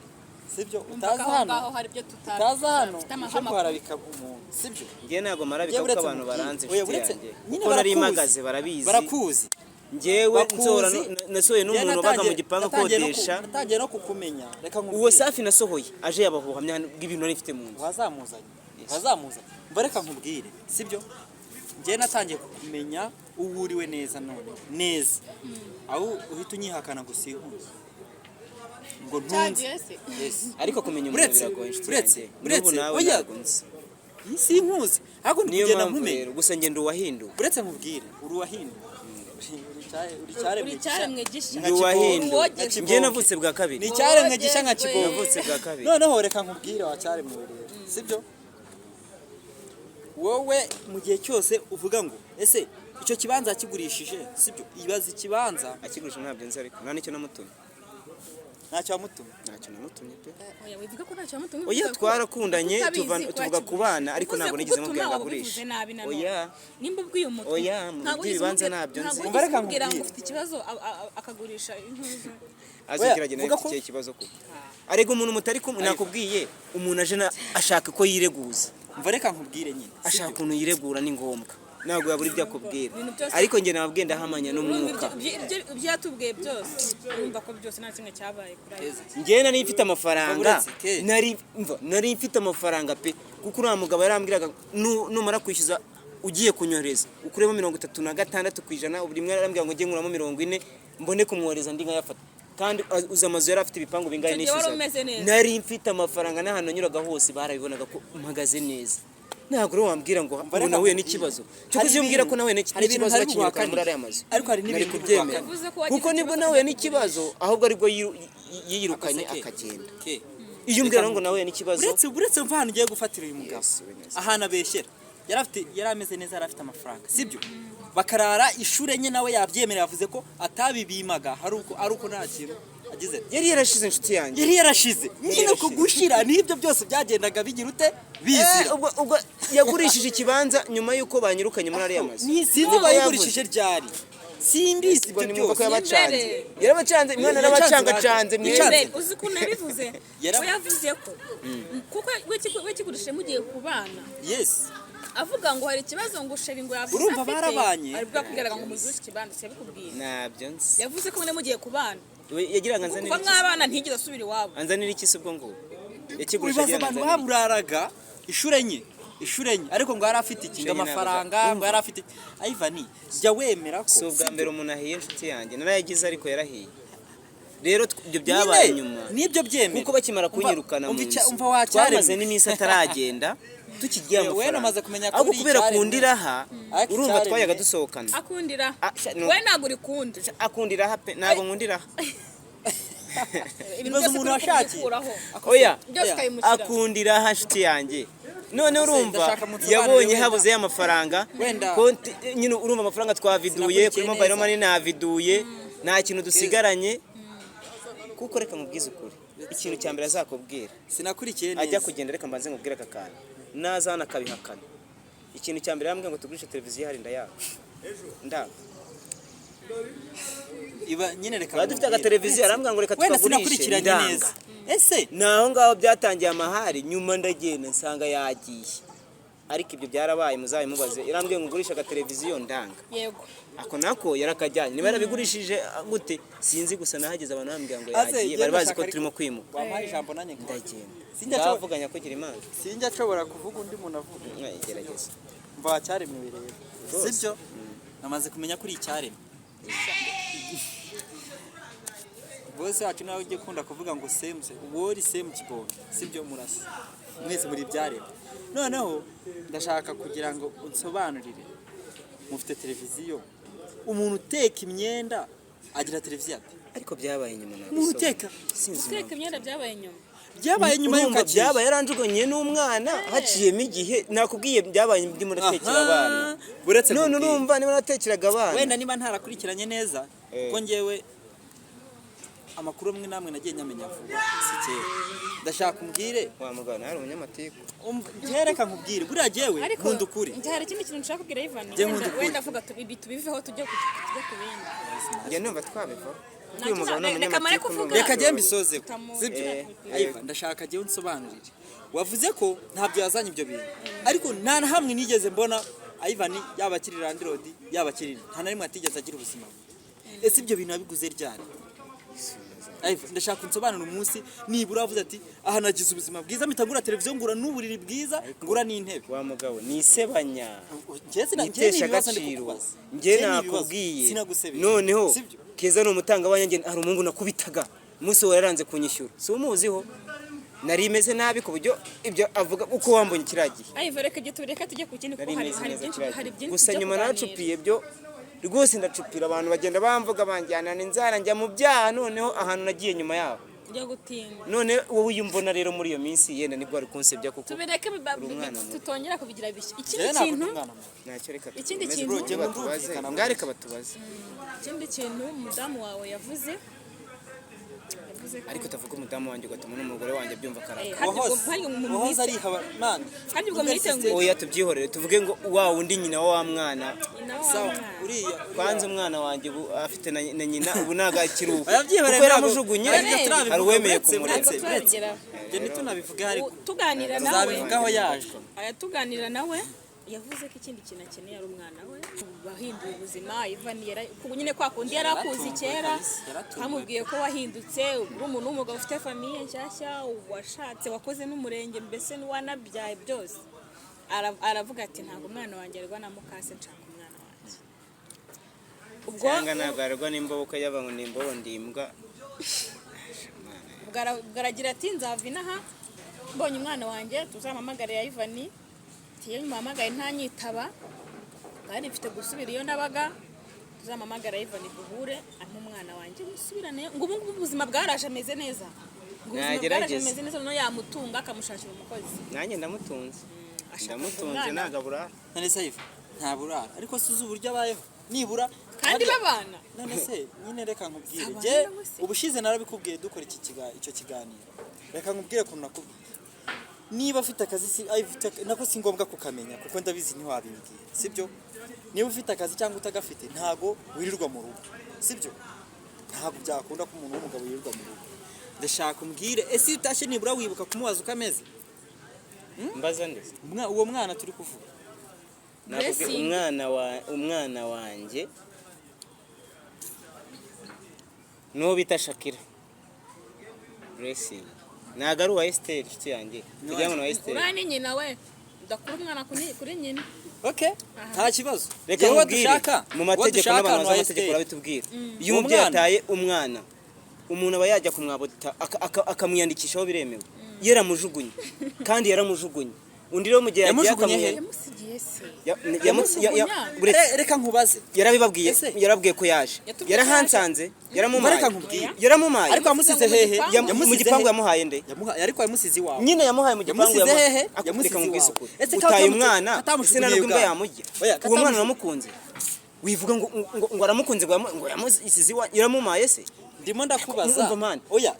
[SPEAKER 1] sibyo?
[SPEAKER 4] Umva ko
[SPEAKER 1] Utaza
[SPEAKER 4] aho
[SPEAKER 1] hano,
[SPEAKER 4] ngaho hari ibyo
[SPEAKER 1] utaza hano
[SPEAKER 4] tutafite
[SPEAKER 1] uje
[SPEAKER 4] amakuru.
[SPEAKER 1] guharabika umuntu, sibyo?
[SPEAKER 2] Njye ntabwo marabika,
[SPEAKER 1] Njye
[SPEAKER 2] kuko
[SPEAKER 1] uretse
[SPEAKER 2] abantu
[SPEAKER 1] nkubwire.
[SPEAKER 2] baranzi,
[SPEAKER 1] Oya,
[SPEAKER 2] inshuti
[SPEAKER 1] uretse
[SPEAKER 2] yanjye,
[SPEAKER 1] nyine
[SPEAKER 2] kuko nari
[SPEAKER 1] barakuzi.
[SPEAKER 2] mpagaze barabizi.
[SPEAKER 1] Barakuzi.
[SPEAKER 2] Njyewe
[SPEAKER 1] Bakuzi.
[SPEAKER 2] nsohora nasohoye
[SPEAKER 1] Njye
[SPEAKER 2] n'umuntu wabaga mu gipangu akodesha.
[SPEAKER 1] Natangiye no kukumenya, reka nkubwire.
[SPEAKER 2] Uwo Safi nasohoye aje yabaha ubuhamya bw'ibintu nari mfite mu nzu.
[SPEAKER 1] Wazamuzanye, wazamuzanye. Mba reka nkubwire, sibyo? Njye natangiye kukumenya uwo uriwe neza, none neza aho uhita unyihakana ngo sihuse, ngo ntunze.
[SPEAKER 4] Cyagiye se?
[SPEAKER 1] Yes.
[SPEAKER 2] Ariko kumenya umuntu biragoye, inshuti yanjye.
[SPEAKER 1] Uretse,
[SPEAKER 2] N'ubu nawe
[SPEAKER 1] oya.
[SPEAKER 2] ntabwo nzi.
[SPEAKER 1] Sinkuzi, ahubwo ndi
[SPEAKER 2] Niyo
[SPEAKER 1] kugenda
[SPEAKER 2] mpamvu
[SPEAKER 1] nkumenya.
[SPEAKER 2] rero gusa ngenda uwahinduwe.
[SPEAKER 1] Uretse nkubwire, uri uwahinduwe, uri icyaremwe
[SPEAKER 3] Uri icyaremwe gishya.
[SPEAKER 2] Ndi uwahinduwe.
[SPEAKER 3] Uwogejwe.
[SPEAKER 2] Njye navutse bwa kabiri.
[SPEAKER 1] Ni icyaremwe gishya nka kigongo.
[SPEAKER 2] Navutse bwa kabiri.
[SPEAKER 1] Noneho reka nkubwire, wa cyaremwe rero, sibyo? Wowe mu gihe cyose uvuga ngo ese icyo kibanza yakigurishije, sibyo? Ibaza ikibanza.
[SPEAKER 2] Akigurisha ntabyo nzi, ariko nta n'icyo namutumye.
[SPEAKER 1] Ntacyo wamutumye.
[SPEAKER 2] Ntacyo namutumye pe.
[SPEAKER 3] Oya, wivuga ko ntacyo wamutumye.
[SPEAKER 2] Oya,
[SPEAKER 3] uvuga ko
[SPEAKER 2] twarakundanye,
[SPEAKER 3] utabizi ko
[SPEAKER 2] tuvuga ku bana, ariko
[SPEAKER 3] Uvuze
[SPEAKER 2] ntabwo nigeze mubwira
[SPEAKER 3] kugutuma
[SPEAKER 2] ngo
[SPEAKER 3] waba
[SPEAKER 2] agurishe.
[SPEAKER 3] ubivuze nabi nanone.
[SPEAKER 2] Oya.
[SPEAKER 3] Nimba ubwiye umuntu,
[SPEAKER 2] Oya, mu
[SPEAKER 3] ntabwo wigeze
[SPEAKER 2] by'ibibanza
[SPEAKER 3] umubwira,
[SPEAKER 2] ntabyo nzi.
[SPEAKER 3] ntabwo
[SPEAKER 1] Umva,
[SPEAKER 3] wigeze
[SPEAKER 1] reka
[SPEAKER 3] umubwira ngo
[SPEAKER 1] nkubwire.
[SPEAKER 3] ufite ikibazo, akagurisha intuza.
[SPEAKER 2] Azi
[SPEAKER 1] Oya,
[SPEAKER 2] kiragenda
[SPEAKER 1] vuga
[SPEAKER 2] afite
[SPEAKER 1] ko
[SPEAKER 2] ikihe kibazo koko? Arega umuntu mutari kumwe, nakubwiye, umuntu aje ashaka ko yireguza.
[SPEAKER 1] Mva reka nkubwire nyine,
[SPEAKER 2] Ashaka
[SPEAKER 1] sibyo?
[SPEAKER 2] ukuntu yiregura, ni ngombwa, ntabwo yabura ibyo akubwira.
[SPEAKER 3] Ibintu byose
[SPEAKER 2] Ariko njye nababwiye, ndahamanya n'umwuka.
[SPEAKER 3] Ibyo yatubwiye byose, urumva ko byose nta kimwe cyabaye kuri ayo.
[SPEAKER 2] Njyewe nari mfite amafaranga.
[SPEAKER 1] Uretse ke.
[SPEAKER 2] Nari, mva, nari mfite amafaranga pe, kuko uriya mugabo yarambwiraga: Numara kwishyuza ugiye kunyohereza, ukuremo 36%." Buri rimwe yarambwira ngo njye nkuramo 40, mbone kumwohereza, ndi nkayafata. Kandi uzi amazu yari afite, ibipangu bingahe
[SPEAKER 3] Icyo gihe wari
[SPEAKER 2] nishyuzaga?
[SPEAKER 3] umeze neza.
[SPEAKER 2] Nari mfite amafaranga, n'ahantu nanyuraga hose barabibonaga ko mpagaze neza. Ntabwo rero wambwira ngo
[SPEAKER 1] Mva reka
[SPEAKER 2] ngo nahuye
[SPEAKER 1] nkubwire.
[SPEAKER 2] n'ikibazo.
[SPEAKER 1] Hari
[SPEAKER 2] Cyo iyo umbwira ko
[SPEAKER 1] ibintu
[SPEAKER 2] nahuye
[SPEAKER 1] hari ibintu
[SPEAKER 2] n'ikibazo
[SPEAKER 1] ntari
[SPEAKER 2] bakinyirukana muri
[SPEAKER 1] buguhakanire.
[SPEAKER 2] ariya mazu,
[SPEAKER 1] Ariko hari
[SPEAKER 2] nari
[SPEAKER 1] n'ibintu
[SPEAKER 2] kubyemera.
[SPEAKER 3] Bivuze ko wagize
[SPEAKER 2] Kuko nibwo
[SPEAKER 3] ikibazo
[SPEAKER 2] nahuye
[SPEAKER 3] akajya
[SPEAKER 2] n'ikibazo, ahubwo aribwo yiyirukanye
[SPEAKER 1] Akose ke.
[SPEAKER 2] akagenda.
[SPEAKER 1] Ke.
[SPEAKER 2] Iyo umbwira ngo nahuye n'ikibazo.
[SPEAKER 1] Uretse mva ahantu ugiye gufatira uyu mugabo,
[SPEAKER 2] Yes, we neza.
[SPEAKER 1] ahantu abeshyera, yari afite, yari ameze neza, yari afite amafaranga, sibyo? Bakarara ishuri enye, nawe yabyemerera, yavuze ko atabibimaga hari uko ari uko nta kintu agize ati.
[SPEAKER 2] Yari yarashize, inshuti yanjye.
[SPEAKER 1] Yari yarashize nyine, uko gushira n'ibyo byose byagendaga bigira ute, bizira.
[SPEAKER 2] Ubwo yagurishije ikibanza nyuma y'uko banyirukanye muri ariya mazu.
[SPEAKER 1] Ni sinzi bayigurishije ryari, simbizi
[SPEAKER 2] Ubwo
[SPEAKER 1] ibyo
[SPEAKER 2] nimwumva ko
[SPEAKER 1] byose.
[SPEAKER 2] yabacanze.
[SPEAKER 3] Imbere.
[SPEAKER 2] Yarabacanze, umwana yarabacangacanze mwese.
[SPEAKER 1] Yacanze.
[SPEAKER 3] Mbere, uzi ukuntu yabivuze? We yavuze ko kuko we kigurishije mugiye kubana,
[SPEAKER 1] Yes.
[SPEAKER 3] avuga ngo hari ikibazo, ngo chéri ngo yavuze
[SPEAKER 1] Urumva
[SPEAKER 3] afite,
[SPEAKER 1] barabanye?
[SPEAKER 3] ari bwo yakubwiraga ngo muzuze ikibanza, yabikubwiye.
[SPEAKER 2] Ntabyo nzi.
[SPEAKER 3] Yavuze ko mwe mugiye kubana.
[SPEAKER 2] We yagiraga anzanira
[SPEAKER 3] Kuva
[SPEAKER 2] iki?
[SPEAKER 3] mwabana ntigeze asubira iwabo.
[SPEAKER 2] Anzanira iki se ubwo ngo yakigurisha?
[SPEAKER 1] Wibaza
[SPEAKER 2] Agira ngo
[SPEAKER 1] abantu
[SPEAKER 2] anzanire iki?
[SPEAKER 1] baburaraga ishuri enye, ishuri enye, ariko ngo yari afite iki, ngo
[SPEAKER 2] Inshuro enye.
[SPEAKER 1] amafaranga, ngo yari afite iki. Ivan, jya wemera ko
[SPEAKER 2] Si ubwa mbere umuntu ahiye, inshuti yanjye. Narayagize, ariko yarahiye. Rero ibyo byabaye
[SPEAKER 1] Nyine,
[SPEAKER 2] nyuma,
[SPEAKER 1] nibyo byemera.
[SPEAKER 2] Kuko bakimara kunyirukana mu nzu,
[SPEAKER 1] Umva wacyaremwe.
[SPEAKER 2] twamaze n'iminsi ataragenda, tukigiye
[SPEAKER 1] Wewe
[SPEAKER 2] amafaranga.
[SPEAKER 1] namaze kumenya ko
[SPEAKER 2] Ahubwo
[SPEAKER 1] uri
[SPEAKER 2] kubera
[SPEAKER 1] icyaremwe.
[SPEAKER 2] kundiraha,
[SPEAKER 1] Ariko
[SPEAKER 2] urumva
[SPEAKER 1] icyaremwe.
[SPEAKER 2] twayaga dusohokana.
[SPEAKER 3] Akundira
[SPEAKER 2] Ah, sha, no.
[SPEAKER 3] we ntabwo urikunda.
[SPEAKER 2] Akundiraha pe, ntabwo nkundiraha.
[SPEAKER 3] Ibintu
[SPEAKER 1] Ibaze
[SPEAKER 3] byose
[SPEAKER 1] umuntu
[SPEAKER 3] kuri
[SPEAKER 1] washakiye.
[SPEAKER 3] kubikuraho
[SPEAKER 2] Oya,
[SPEAKER 3] byose ukabimushyira.
[SPEAKER 2] akundiraha nshuti yanjye. None urumva
[SPEAKER 1] Ndashaka munsobanurire
[SPEAKER 2] yabonye
[SPEAKER 1] wenda.
[SPEAKER 2] habuze y'amafaranga
[SPEAKER 1] Wenda.
[SPEAKER 2] Konti nyine, urumva amafaranga twaviduye
[SPEAKER 1] Sinakurikiye
[SPEAKER 2] kuri mobile
[SPEAKER 1] neza.
[SPEAKER 2] money, naviduye, nta kintu dusigaranye. Kuko reka nkubwize ukuri, ikintu cya mbere azakubwira
[SPEAKER 1] Sinakurikiye neza.
[SPEAKER 2] Ajya kugenda, reka mbanze nkubwire aka kantu, naza hano akabihakana. Ikintu cya mbere yambwiye ngo tugurishe televiziyo ihari, ndayanga, ndanga.
[SPEAKER 1] Iba nyine, reka
[SPEAKER 2] Twari dufite
[SPEAKER 1] nkubwire.
[SPEAKER 2] agateleviziyo, arambwira ngo reka
[SPEAKER 1] Wenda
[SPEAKER 2] tukagurishe,
[SPEAKER 1] sinakurikiranye
[SPEAKER 2] ndanga.
[SPEAKER 1] neza. Ese
[SPEAKER 2] Ni aho ngaho byatangiye amahari. Nyuma ndagenda nsanga yagiye, ariko ibyo byarabaye, muzabimubaze. Yarambwiye ngo ngurishe agateleviziyo, ndanga.
[SPEAKER 3] Yego.
[SPEAKER 2] Ako nako yarakajyanye, niba yarabigurishije gute sinzi. Gusa nahageze abantu bambwira ngo
[SPEAKER 1] Aze,
[SPEAKER 2] yagiye,
[SPEAKER 1] genda
[SPEAKER 2] bari bazi ko
[SPEAKER 1] shaka.
[SPEAKER 2] turimo kwimuka.
[SPEAKER 1] Wampaye ijambo nanjye
[SPEAKER 2] Ndagenda.
[SPEAKER 1] Sinjya nshobora-
[SPEAKER 2] Ndavuganya kugira Imana.
[SPEAKER 1] Sinjya nshobora kuvuga undi muntu avuga.
[SPEAKER 2] Gerageza.
[SPEAKER 1] Mva wacyaremwe rero.
[SPEAKER 2] Rwose.
[SPEAKER 1] Sibyo? Namaze kumenya ko uri icyaremwe. Bose wacu nawe ujye ukunda kuvuga ngo same se wori same kibonke, sibyo? Murasa mwese, muri ibyaremwe. Noneho ndashaka kugira ngo unsobanurire, mufite televiziyo, umuntu uteka imyenda agira televiziyo ate?
[SPEAKER 2] Ariko byabaye nyuma, ntabwo
[SPEAKER 1] Umuntu
[SPEAKER 2] so-
[SPEAKER 1] uteka
[SPEAKER 2] Sinzi
[SPEAKER 3] Guteka
[SPEAKER 2] impamvu.
[SPEAKER 3] imyenda byabaye nyuma.
[SPEAKER 1] Byabaye nyuma y'uko
[SPEAKER 2] Urumva
[SPEAKER 1] agiye.
[SPEAKER 2] byabaye yaranjugunye n'umwana, haciyemo igihe. Nakubwiye, byabaye ndimo ndatekera
[SPEAKER 1] Aha,
[SPEAKER 2] abana.
[SPEAKER 1] Buretse
[SPEAKER 2] None
[SPEAKER 1] nkubwire.
[SPEAKER 2] urumva niba natekeraga abana,
[SPEAKER 1] Wenda niba ntarakurikiranye neza, kuko njyewe amakuru amwe namwe nagiye nyamenya vuba, si kera. Ndashaka umbwire.
[SPEAKER 2] Wa mugabo hari umunyamatiku.
[SPEAKER 1] Umva, njyewe reka nkubwire, buriya jyewe
[SPEAKER 3] Ariko
[SPEAKER 1] nkunda ukuri.
[SPEAKER 3] njye hari ikindi kintu nshaka kubwira Ivan.
[SPEAKER 1] Njye nkunda ukuri.
[SPEAKER 3] Wenda avuga ibi tubiveho, tujye ku bindi.
[SPEAKER 2] Njye numva twabivaho kuko
[SPEAKER 3] Ntacyo
[SPEAKER 2] uyu mugabo ni
[SPEAKER 3] reka mare
[SPEAKER 2] umunyamatiku.
[SPEAKER 3] kuvuga.
[SPEAKER 1] Reka njye mbisozeho. Sibyo? Ivan, ndashaka jyewe unsobanurire. Wavuze ko ntabyo yazanye ibyo bintu, ariko nta na hamwe nigeze mbona Ivan, yaba akiri landlord, yaba akiri, nta na rimwe atigeze agira ubuzima bubi. Ese ibyo bintu yabiguze ryari? Ivan, ndashaka unsobanurire umunsi nibura wavuze ati: "Aha nagize ubuzima bwiza, mpita ngura televiziyo, ngura n'uburiri bwiza, ngura n'intebe."
[SPEAKER 2] Wa mugabo ni isebanya.
[SPEAKER 1] Njye njye ni
[SPEAKER 2] Nitesha
[SPEAKER 1] ibibazo ndi
[SPEAKER 2] agaciro.
[SPEAKER 1] kukubaza.
[SPEAKER 2] Njye
[SPEAKER 1] Njye ni ibibazo.
[SPEAKER 2] nakubwiye.
[SPEAKER 1] Sinagusebye.
[SPEAKER 2] Noneho
[SPEAKER 1] Sibyo?
[SPEAKER 2] Keza ni umutangabuhamya. Hari umuhungu nakubitaga umunsi we yaranze kunyishyura, si umuziho? Nari meze nabi ku buryo ibyo avuga uko wambonye kiriya gihe.
[SPEAKER 3] Ivan, reka ibyo tubireke, tujye ku kindi,
[SPEAKER 2] Nari
[SPEAKER 3] kuko hari
[SPEAKER 2] meze
[SPEAKER 3] hari
[SPEAKER 2] neza
[SPEAKER 3] byinshi
[SPEAKER 2] kiriya
[SPEAKER 3] hari
[SPEAKER 2] gihe.
[SPEAKER 3] byinshi
[SPEAKER 2] Gusa
[SPEAKER 3] byo
[SPEAKER 2] nyuma
[SPEAKER 3] kuganira.
[SPEAKER 2] naracupiye byo rwose, ndacupira, abantu bagenda bamvuga, banjyana inzara, njya mu byaha. Noneho ahantu nagiye nyuma yaho,
[SPEAKER 3] Njya gutinda.
[SPEAKER 2] None wowe iyo umbona rero muri iyo minsi, yenda nibwo wari kunsebya kuko
[SPEAKER 3] Tubireke
[SPEAKER 2] uri umwana mubi.
[SPEAKER 3] tutongera kubigira bishya. Ikindi
[SPEAKER 1] Njyewe ntabwo
[SPEAKER 3] kintu
[SPEAKER 1] ndi umwana mubi.
[SPEAKER 2] Ntacyo, reka
[SPEAKER 3] Ikindi
[SPEAKER 2] dukomeze
[SPEAKER 3] kintu-
[SPEAKER 2] tujye batubaze.
[SPEAKER 1] Ndumvikana.
[SPEAKER 2] Ngaho reka batubaze.
[SPEAKER 3] Ikindi kintu umudamu wawe yavuze ko
[SPEAKER 2] Ariko utavuga umudamu wanjye ugatuma n'umugore wanjye abyumva akaraka.
[SPEAKER 3] Harya ubwo-
[SPEAKER 1] Wahoze
[SPEAKER 3] harya ubwo
[SPEAKER 1] wahoze
[SPEAKER 3] mwite-
[SPEAKER 1] ari haba man.
[SPEAKER 3] Harya ubwo mwite ngo
[SPEAKER 2] Oya, tubyihorere, tuvuge ngo wa wundi nyina wa wa mwana.
[SPEAKER 3] Nyina wa
[SPEAKER 1] Sawa.
[SPEAKER 3] mwana.
[SPEAKER 1] Uriya
[SPEAKER 2] Kwanza umwana wanjye ubu afite na nyina, ubu ntabwo akiri ubu,
[SPEAKER 1] Oya, byihorere,
[SPEAKER 2] kuko yaramujugunye.
[SPEAKER 1] ntabwo turabivuga,
[SPEAKER 2] Hari uwemeye
[SPEAKER 1] uretse-
[SPEAKER 2] kumurera.
[SPEAKER 3] Ntabwo
[SPEAKER 1] uretse-
[SPEAKER 3] turabigeraho.
[SPEAKER 1] Ibyo ntitunabivuge, ariko
[SPEAKER 3] Tuganira nawe
[SPEAKER 1] tuzabivugaho yaje.
[SPEAKER 3] Aya, tuganira nawe yavuze ko ikindi kintu akeneye ari umwana we wahinduye ubuzima. Ivan yara nyine kwa kundi yari akuzi kera,
[SPEAKER 1] Yaratunguwe.
[SPEAKER 3] bamubwiye ko wahindutse, uri umuntu w'umugabo ufite famille nshyashya, washatse, wakoze n'umurenge, mbese wanabyaye byose. Aravuga ati: "Ntabwo umwana wanjye arwa na mukase, nshaka umwana wanjye." Ubwo
[SPEAKER 2] Cyangwa ntabwo ararwa n'imbobo, ko yaba ngo ni imbobo ndi imbwa.
[SPEAKER 3] Ubwo aragira ati: "Nzava inaha mbonye umwana wanjye, tuzampamagare ya Ivan." Ati: "Iyo muhamagaye ntanyitaba kandi mfite gusubira iyo nabaga, tuzampamagara Ivan duhure, ampe umwana wanjye musubirane." Ngo ubu ngubu ubuzima bwaraje, ameze neza. Ngo ubuzima bwaraje,
[SPEAKER 2] Nagerageze.
[SPEAKER 3] ameze neza, noneho yamutunga akamushakira umukozi.
[SPEAKER 2] Nanjye ndamutunze.
[SPEAKER 3] Ashaka
[SPEAKER 2] Ndamutunze.
[SPEAKER 3] umwana.
[SPEAKER 2] Ntabwo abura.
[SPEAKER 1] None se Ivan ntaburara? Ariko si uzi uburyo abayeho nibura?
[SPEAKER 3] Kandi babana.
[SPEAKER 1] None se nyine reka nkubwire.
[SPEAKER 3] Abana
[SPEAKER 1] Jye
[SPEAKER 3] nawe se.
[SPEAKER 1] ubushize narabikubwiye dukora icyo kiganiro. Reka nkubwire ukuntu nakubwiye. Niba afite akazi, si ay, nako si ngombwa kukamenya kuko ndabizi ntiwabimbwira, sibyo? Niba ufite akazi cyangwa utagafite, ntago wirirwa mu rugo, sibyo? Ntabwo byakunda ko umuntu w'umugabo yirirwa mu rugo. Ndashaka umbwire, ese iyo utashye nibura wibuka kumubaza uko ameze?
[SPEAKER 2] Mbaza ndetse.
[SPEAKER 1] Uwo mwana turi kuvuga.
[SPEAKER 2] Nakubwiye.
[SPEAKER 3] Blessing.
[SPEAKER 2] Umwana wanjye n'uwo bita Shakira Blessing, ntabwo ari uwa Esther, inshuti yanjye, tugira ngo ni uwa Esther.
[SPEAKER 3] Uriya ni nyina we, udakura umwana kuri nyina.
[SPEAKER 1] Okay, nta kibazo.
[SPEAKER 2] Reka
[SPEAKER 1] Jyewe
[SPEAKER 2] nkubwire,
[SPEAKER 1] dushaka
[SPEAKER 2] mu
[SPEAKER 1] uwo
[SPEAKER 2] mategeko
[SPEAKER 1] dushaka
[SPEAKER 2] n'abantu
[SPEAKER 1] ni
[SPEAKER 2] bazi
[SPEAKER 1] uwa
[SPEAKER 2] amategeko
[SPEAKER 1] Esther.
[SPEAKER 2] barabitubwira, iyo
[SPEAKER 1] Uwo
[SPEAKER 2] umubyeyi
[SPEAKER 1] mwana.
[SPEAKER 2] ataye umwana Umuntu aba yajya kumwabota akamwiyandikishaho, biremewe. Yaramujugunye kandi yaramujugunye. Undi rero mu gihe yagiye
[SPEAKER 1] Yamujugunye he?
[SPEAKER 3] Yamusigiye se?
[SPEAKER 2] Ya- buretse.
[SPEAKER 1] Reka nkubaze.
[SPEAKER 2] Yarabibabwiye.
[SPEAKER 1] Ese?
[SPEAKER 2] Yarabwiye ko yaje.
[SPEAKER 3] Yatubwiye ko
[SPEAKER 2] Yarahansanze, yaramumaye.
[SPEAKER 1] Reka nkubwire.
[SPEAKER 2] Yaramumaye.
[SPEAKER 1] Ariko yamusize hehe?
[SPEAKER 2] Mu
[SPEAKER 1] Yamusize
[SPEAKER 2] gipangu.
[SPEAKER 1] He?
[SPEAKER 2] Yamuhaye nde?
[SPEAKER 1] Ariko yamusize iwawe.
[SPEAKER 2] Nyine yamuhaye mu gipangu.
[SPEAKER 1] Yamusize hehe?
[SPEAKER 2] Yamusize.
[SPEAKER 1] Yamusize
[SPEAKER 2] Reka nkubwize
[SPEAKER 1] iwawe.
[SPEAKER 2] ukuri.
[SPEAKER 1] Ese
[SPEAKER 2] Utaye umwana, ese
[SPEAKER 1] katamujugunyiye
[SPEAKER 2] nta nubwo imbwa
[SPEAKER 1] ubwawe?
[SPEAKER 2] yamurya.
[SPEAKER 1] Oya,
[SPEAKER 2] Uwo mwana uramukunze, wivuga ngo aramukunze, ngo yamusize iwa, yaramumaye se?
[SPEAKER 1] Ndimo ndakubaza.
[SPEAKER 2] Umva man.
[SPEAKER 1] Oya.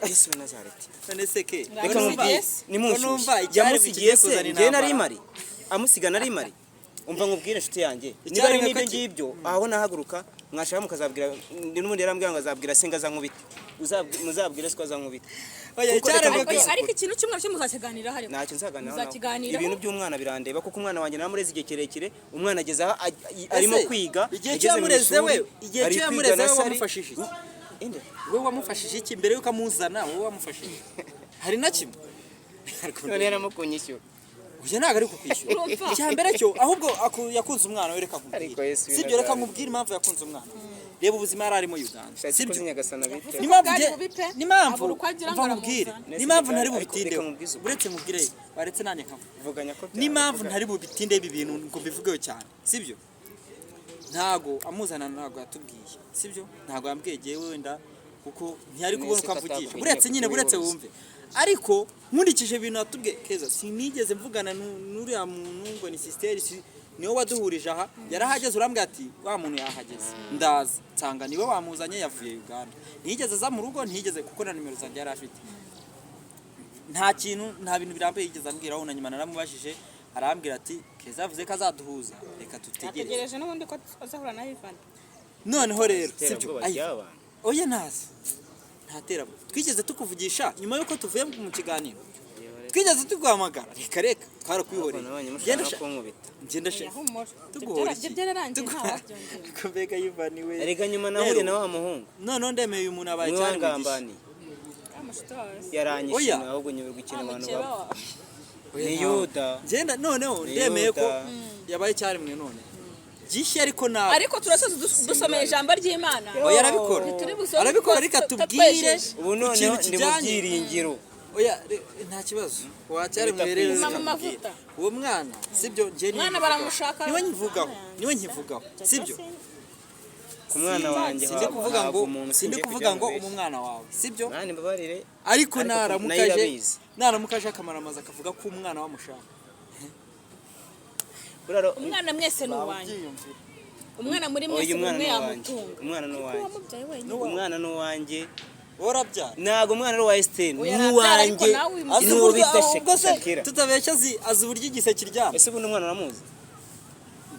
[SPEAKER 2] Yesu wa Nazareti.
[SPEAKER 1] None se ke?
[SPEAKER 2] Reka
[SPEAKER 1] Ko numva-
[SPEAKER 2] nkubwire.
[SPEAKER 1] Ko
[SPEAKER 2] Nimunshyushye.
[SPEAKER 1] numva icyaremwe
[SPEAKER 2] Yamusigiye
[SPEAKER 1] kigiye
[SPEAKER 2] se?
[SPEAKER 1] kuzana
[SPEAKER 2] Njyewe nari
[SPEAKER 1] intambara.
[SPEAKER 2] mari amusiga, nari mari. Umva nkubwire, inshuti yanjye, niba ari
[SPEAKER 1] Icyaremwe
[SPEAKER 2] n'ibyo
[SPEAKER 1] ko
[SPEAKER 2] ngibyo, aho nahaguruka mwashaka mukazabwira n'ubundi. Yarambwira ngo azabwira se ngo azankubite. Muzabwire se ko azankubite.
[SPEAKER 1] Oya,
[SPEAKER 2] Kuko reka
[SPEAKER 1] icyaremwe
[SPEAKER 2] nkubwire
[SPEAKER 3] Oya, ariko ikintu kimwe cyo muzakiganiraho ariko.
[SPEAKER 2] Ntacyo nzaganiraho nawe.
[SPEAKER 3] Muzakiganiraho.
[SPEAKER 2] Ibintu by'umwana birandeba, kuko umwana wanjye namureze igihe kirekire. Umwana ageze aho arimo
[SPEAKER 1] Ese,
[SPEAKER 2] kwiga,
[SPEAKER 1] igihe
[SPEAKER 2] yageze
[SPEAKER 1] cyo
[SPEAKER 2] mu
[SPEAKER 1] yamureze
[SPEAKER 2] ishuri,
[SPEAKER 1] we, igihe
[SPEAKER 2] ari
[SPEAKER 1] cyo
[SPEAKER 2] kwiga
[SPEAKER 1] yamureze
[SPEAKER 2] na
[SPEAKER 1] we
[SPEAKER 2] sari.
[SPEAKER 1] wamufashije iki?
[SPEAKER 2] Inde?
[SPEAKER 1] Wowe wamufashije iki mbere yuko amuzana? Wowe wamufashije iki? Hari na kimwe?
[SPEAKER 2] None yaramukunyishyura.
[SPEAKER 1] Oya, ntabwo ari kukwishyura.
[SPEAKER 3] Urumva?
[SPEAKER 1] Icya mbere cyo ahubwo yakunze umwana we. Reka
[SPEAKER 2] Ariko
[SPEAKER 1] nkubwire.
[SPEAKER 2] Yesu
[SPEAKER 1] Sibyo, reka
[SPEAKER 2] w'Inazareti.
[SPEAKER 1] nkubwire impamvu yakunze umwana we. Reba ubuzima yari arimo Uganda.
[SPEAKER 2] Sibyo.
[SPEAKER 1] Sibyo?
[SPEAKER 2] Nyagasana bite.
[SPEAKER 1] N'impamvu
[SPEAKER 3] Bwari bubi pe.
[SPEAKER 1] N'impamvu
[SPEAKER 3] Abura uko agira ngo
[SPEAKER 1] umva nkubwire.
[SPEAKER 3] aramuzana.
[SPEAKER 1] N'impamvu ntari
[SPEAKER 2] Ariko
[SPEAKER 1] bubitindeho.
[SPEAKER 2] reka nkubwize ukuri.
[SPEAKER 1] Uretse nkubwire, waretse nanjye nkavuga.
[SPEAKER 2] Vuganya ko byaba,
[SPEAKER 1] N'impamvu
[SPEAKER 2] vuga.
[SPEAKER 1] ntari bubitindeho ibi bintu ngo mbivugeho cyane, sibyo? Ntago amuzana, ntago yatubwiye, sibyo? Ntago yambwiye jyewe wenda, kuko ntiyari kubona
[SPEAKER 2] Nese
[SPEAKER 1] uko amvugisha.
[SPEAKER 2] katakumenye
[SPEAKER 1] Uretse nyine, buretse
[SPEAKER 2] kubihuza.
[SPEAKER 1] wumve. Ariko nkurikije ibintu yatubwiye Keza, sinigeze mvugana n'uriya muntu ngo ni sisiteri, niwe waduhurije aha. Yarahageze, urambwira ati wa muntu yahageze, ndaza nsanga niwe wamuzanye, yavuye Uganda. Ntiyigeze aza mu rugo, ntiyigeze, kuko na nimero zanjye yari afite. Nta kintu, nta bintu birambuye yigeze ambwiraho. Na nyuma naramubajije, arambwira ati Keza yavuze ko azaduhuza, reka dutegereze.
[SPEAKER 3] Ategereje n'ubundi ko azahura na Ivan.
[SPEAKER 1] Noneho rero, sibyo?
[SPEAKER 2] Iterabwoba
[SPEAKER 1] Ayi,
[SPEAKER 2] ry'abantu.
[SPEAKER 1] Oya, ntazi, nta terabwoba twigeze tukuvugisha nyuma y'uko tuvuye mu kiganiro. Twigeze tuguhamagara? Reka reka, twarakwihoreye.
[SPEAKER 2] Nabonye mushaka
[SPEAKER 1] Genda
[SPEAKER 2] no kunkubita.
[SPEAKER 1] ngenda
[SPEAKER 3] Oya, humura.
[SPEAKER 1] Tuguhora
[SPEAKER 3] Ibyo
[SPEAKER 1] iki?
[SPEAKER 3] byararangiye, ntawabyongera.
[SPEAKER 1] Ko mbega Ivan we.
[SPEAKER 2] Erega nyuma nahuye
[SPEAKER 1] Rero,
[SPEAKER 2] na wa muhungu.
[SPEAKER 1] Noneho ndemeye, uyu muntu abaye
[SPEAKER 2] Umwe
[SPEAKER 1] cyane mugisha.
[SPEAKER 2] wangambaniye.
[SPEAKER 3] Amushuti wawe se?
[SPEAKER 2] Yaranyishe.
[SPEAKER 1] Oya.
[SPEAKER 2] Ahubwo nyoberwa ikintu abantu
[SPEAKER 3] Mukeba
[SPEAKER 2] bapfa.
[SPEAKER 3] wawe.
[SPEAKER 2] Ni Yuda.
[SPEAKER 1] Ngenda noneho
[SPEAKER 2] Ni
[SPEAKER 1] ndemeye ko
[SPEAKER 2] Yuda.
[SPEAKER 1] yabaye cyaremwe none gishya, ariko nawe
[SPEAKER 3] Ariko turasoza dusomeye ijambo ry'Imana.
[SPEAKER 1] Oya, arabikora.
[SPEAKER 3] Ntituri busome
[SPEAKER 1] Arabikora,
[SPEAKER 3] kuko
[SPEAKER 1] reka tubwire
[SPEAKER 3] tutatwejeje.
[SPEAKER 2] Ubu noneho
[SPEAKER 1] ikintu
[SPEAKER 2] ndi mu
[SPEAKER 1] kijyanye.
[SPEAKER 2] byiringiro.
[SPEAKER 1] Oya, nta kibazo wacyaremwe rero.
[SPEAKER 3] Mama
[SPEAKER 1] Reka nkubwire.
[SPEAKER 3] mavuta.
[SPEAKER 1] Uwo mwana, sibyo? Njye
[SPEAKER 3] Umwana
[SPEAKER 1] niwe
[SPEAKER 3] baramushaka.
[SPEAKER 1] Niwe nkivugaho, niwe nkivugaho, sibyo?
[SPEAKER 2] Ku mwana wanjye
[SPEAKER 1] Sindi kuvuga
[SPEAKER 2] ntabwo
[SPEAKER 1] ngo
[SPEAKER 2] umuntu
[SPEAKER 1] sindi
[SPEAKER 2] singiye
[SPEAKER 1] kuvuga
[SPEAKER 2] kujya
[SPEAKER 1] ngo
[SPEAKER 2] mubeshya.
[SPEAKER 1] umwana wawe, sibyo?
[SPEAKER 2] Mwana imbabarire.
[SPEAKER 1] Ariko
[SPEAKER 2] Ariko
[SPEAKER 1] naramuka
[SPEAKER 2] nayo
[SPEAKER 1] aje
[SPEAKER 2] irabizi.
[SPEAKER 1] Naramuka aje akamaramaza akavuga ko umwana wamushaka.
[SPEAKER 2] Buraro.
[SPEAKER 3] Umwana mwese ni uwanyu. Umwana muri mwese
[SPEAKER 2] Oya, umwana
[SPEAKER 3] umwe
[SPEAKER 2] ni uwanjye.
[SPEAKER 3] yamutunga.
[SPEAKER 2] Umwana ni
[SPEAKER 3] Ariko
[SPEAKER 2] uwanjye.
[SPEAKER 3] wamubyaye wenyine.
[SPEAKER 2] Umwana ni uwanjye.
[SPEAKER 1] Wowe urabyara.
[SPEAKER 2] Ntabwo umwana ari uwa Esiteri, ni
[SPEAKER 3] Oya, arabyara, ariko
[SPEAKER 2] uwanjye.
[SPEAKER 3] nawe uyu
[SPEAKER 1] Azi
[SPEAKER 2] Ni uwo
[SPEAKER 1] uburyo
[SPEAKER 2] bita
[SPEAKER 1] ubwo se
[SPEAKER 2] Shakira.
[SPEAKER 1] tutabeshya, azi uburyo igise kiryama.
[SPEAKER 2] Ese ubundi umwana uramuzi?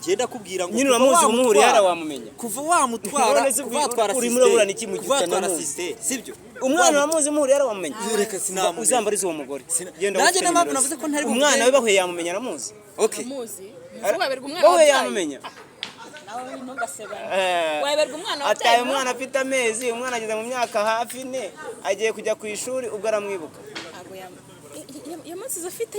[SPEAKER 1] Ngenda kubwira ngo
[SPEAKER 2] Nyine
[SPEAKER 1] kuva
[SPEAKER 2] uramuzi, umuhuriye
[SPEAKER 1] wamutwara-
[SPEAKER 2] hariya wamumenya.
[SPEAKER 1] Kuva wamutwara,
[SPEAKER 2] None se
[SPEAKER 1] kuva watwara
[SPEAKER 2] urimo
[SPEAKER 1] sisiteri,
[SPEAKER 2] uraburana iki mu gihe
[SPEAKER 1] kuva watwara
[SPEAKER 2] utanamuzi?
[SPEAKER 1] sisiteri, sibyo?
[SPEAKER 2] Umwana uramuzi, umuhuriye hariya wamumenya.
[SPEAKER 1] Reka sinamumenya.
[SPEAKER 2] Uzambarize uwo mugore. Genda
[SPEAKER 1] Nanjye
[SPEAKER 2] ufite
[SPEAKER 1] niyo mpamvu
[SPEAKER 2] nimero ze.
[SPEAKER 1] navuze ko ntari
[SPEAKER 2] Umwana
[SPEAKER 1] bumubwire.
[SPEAKER 2] we bahuye yamumenya, aramuzi.
[SPEAKER 1] Okay.
[SPEAKER 3] Amuzi. Muzi waberwa umwana
[SPEAKER 2] Bahuye
[SPEAKER 3] wabyaye.
[SPEAKER 2] yamumenya.
[SPEAKER 3] Nawe ntugasebane.
[SPEAKER 2] Eh,
[SPEAKER 3] Waberwa umwana wabyaye.
[SPEAKER 2] Ataye umwana afite amezi, umwana ageze mu myaka hafi 4, agiye kujya ku ishuri, ubwo aramwibuka.
[SPEAKER 3] Ntabwo yamusize afite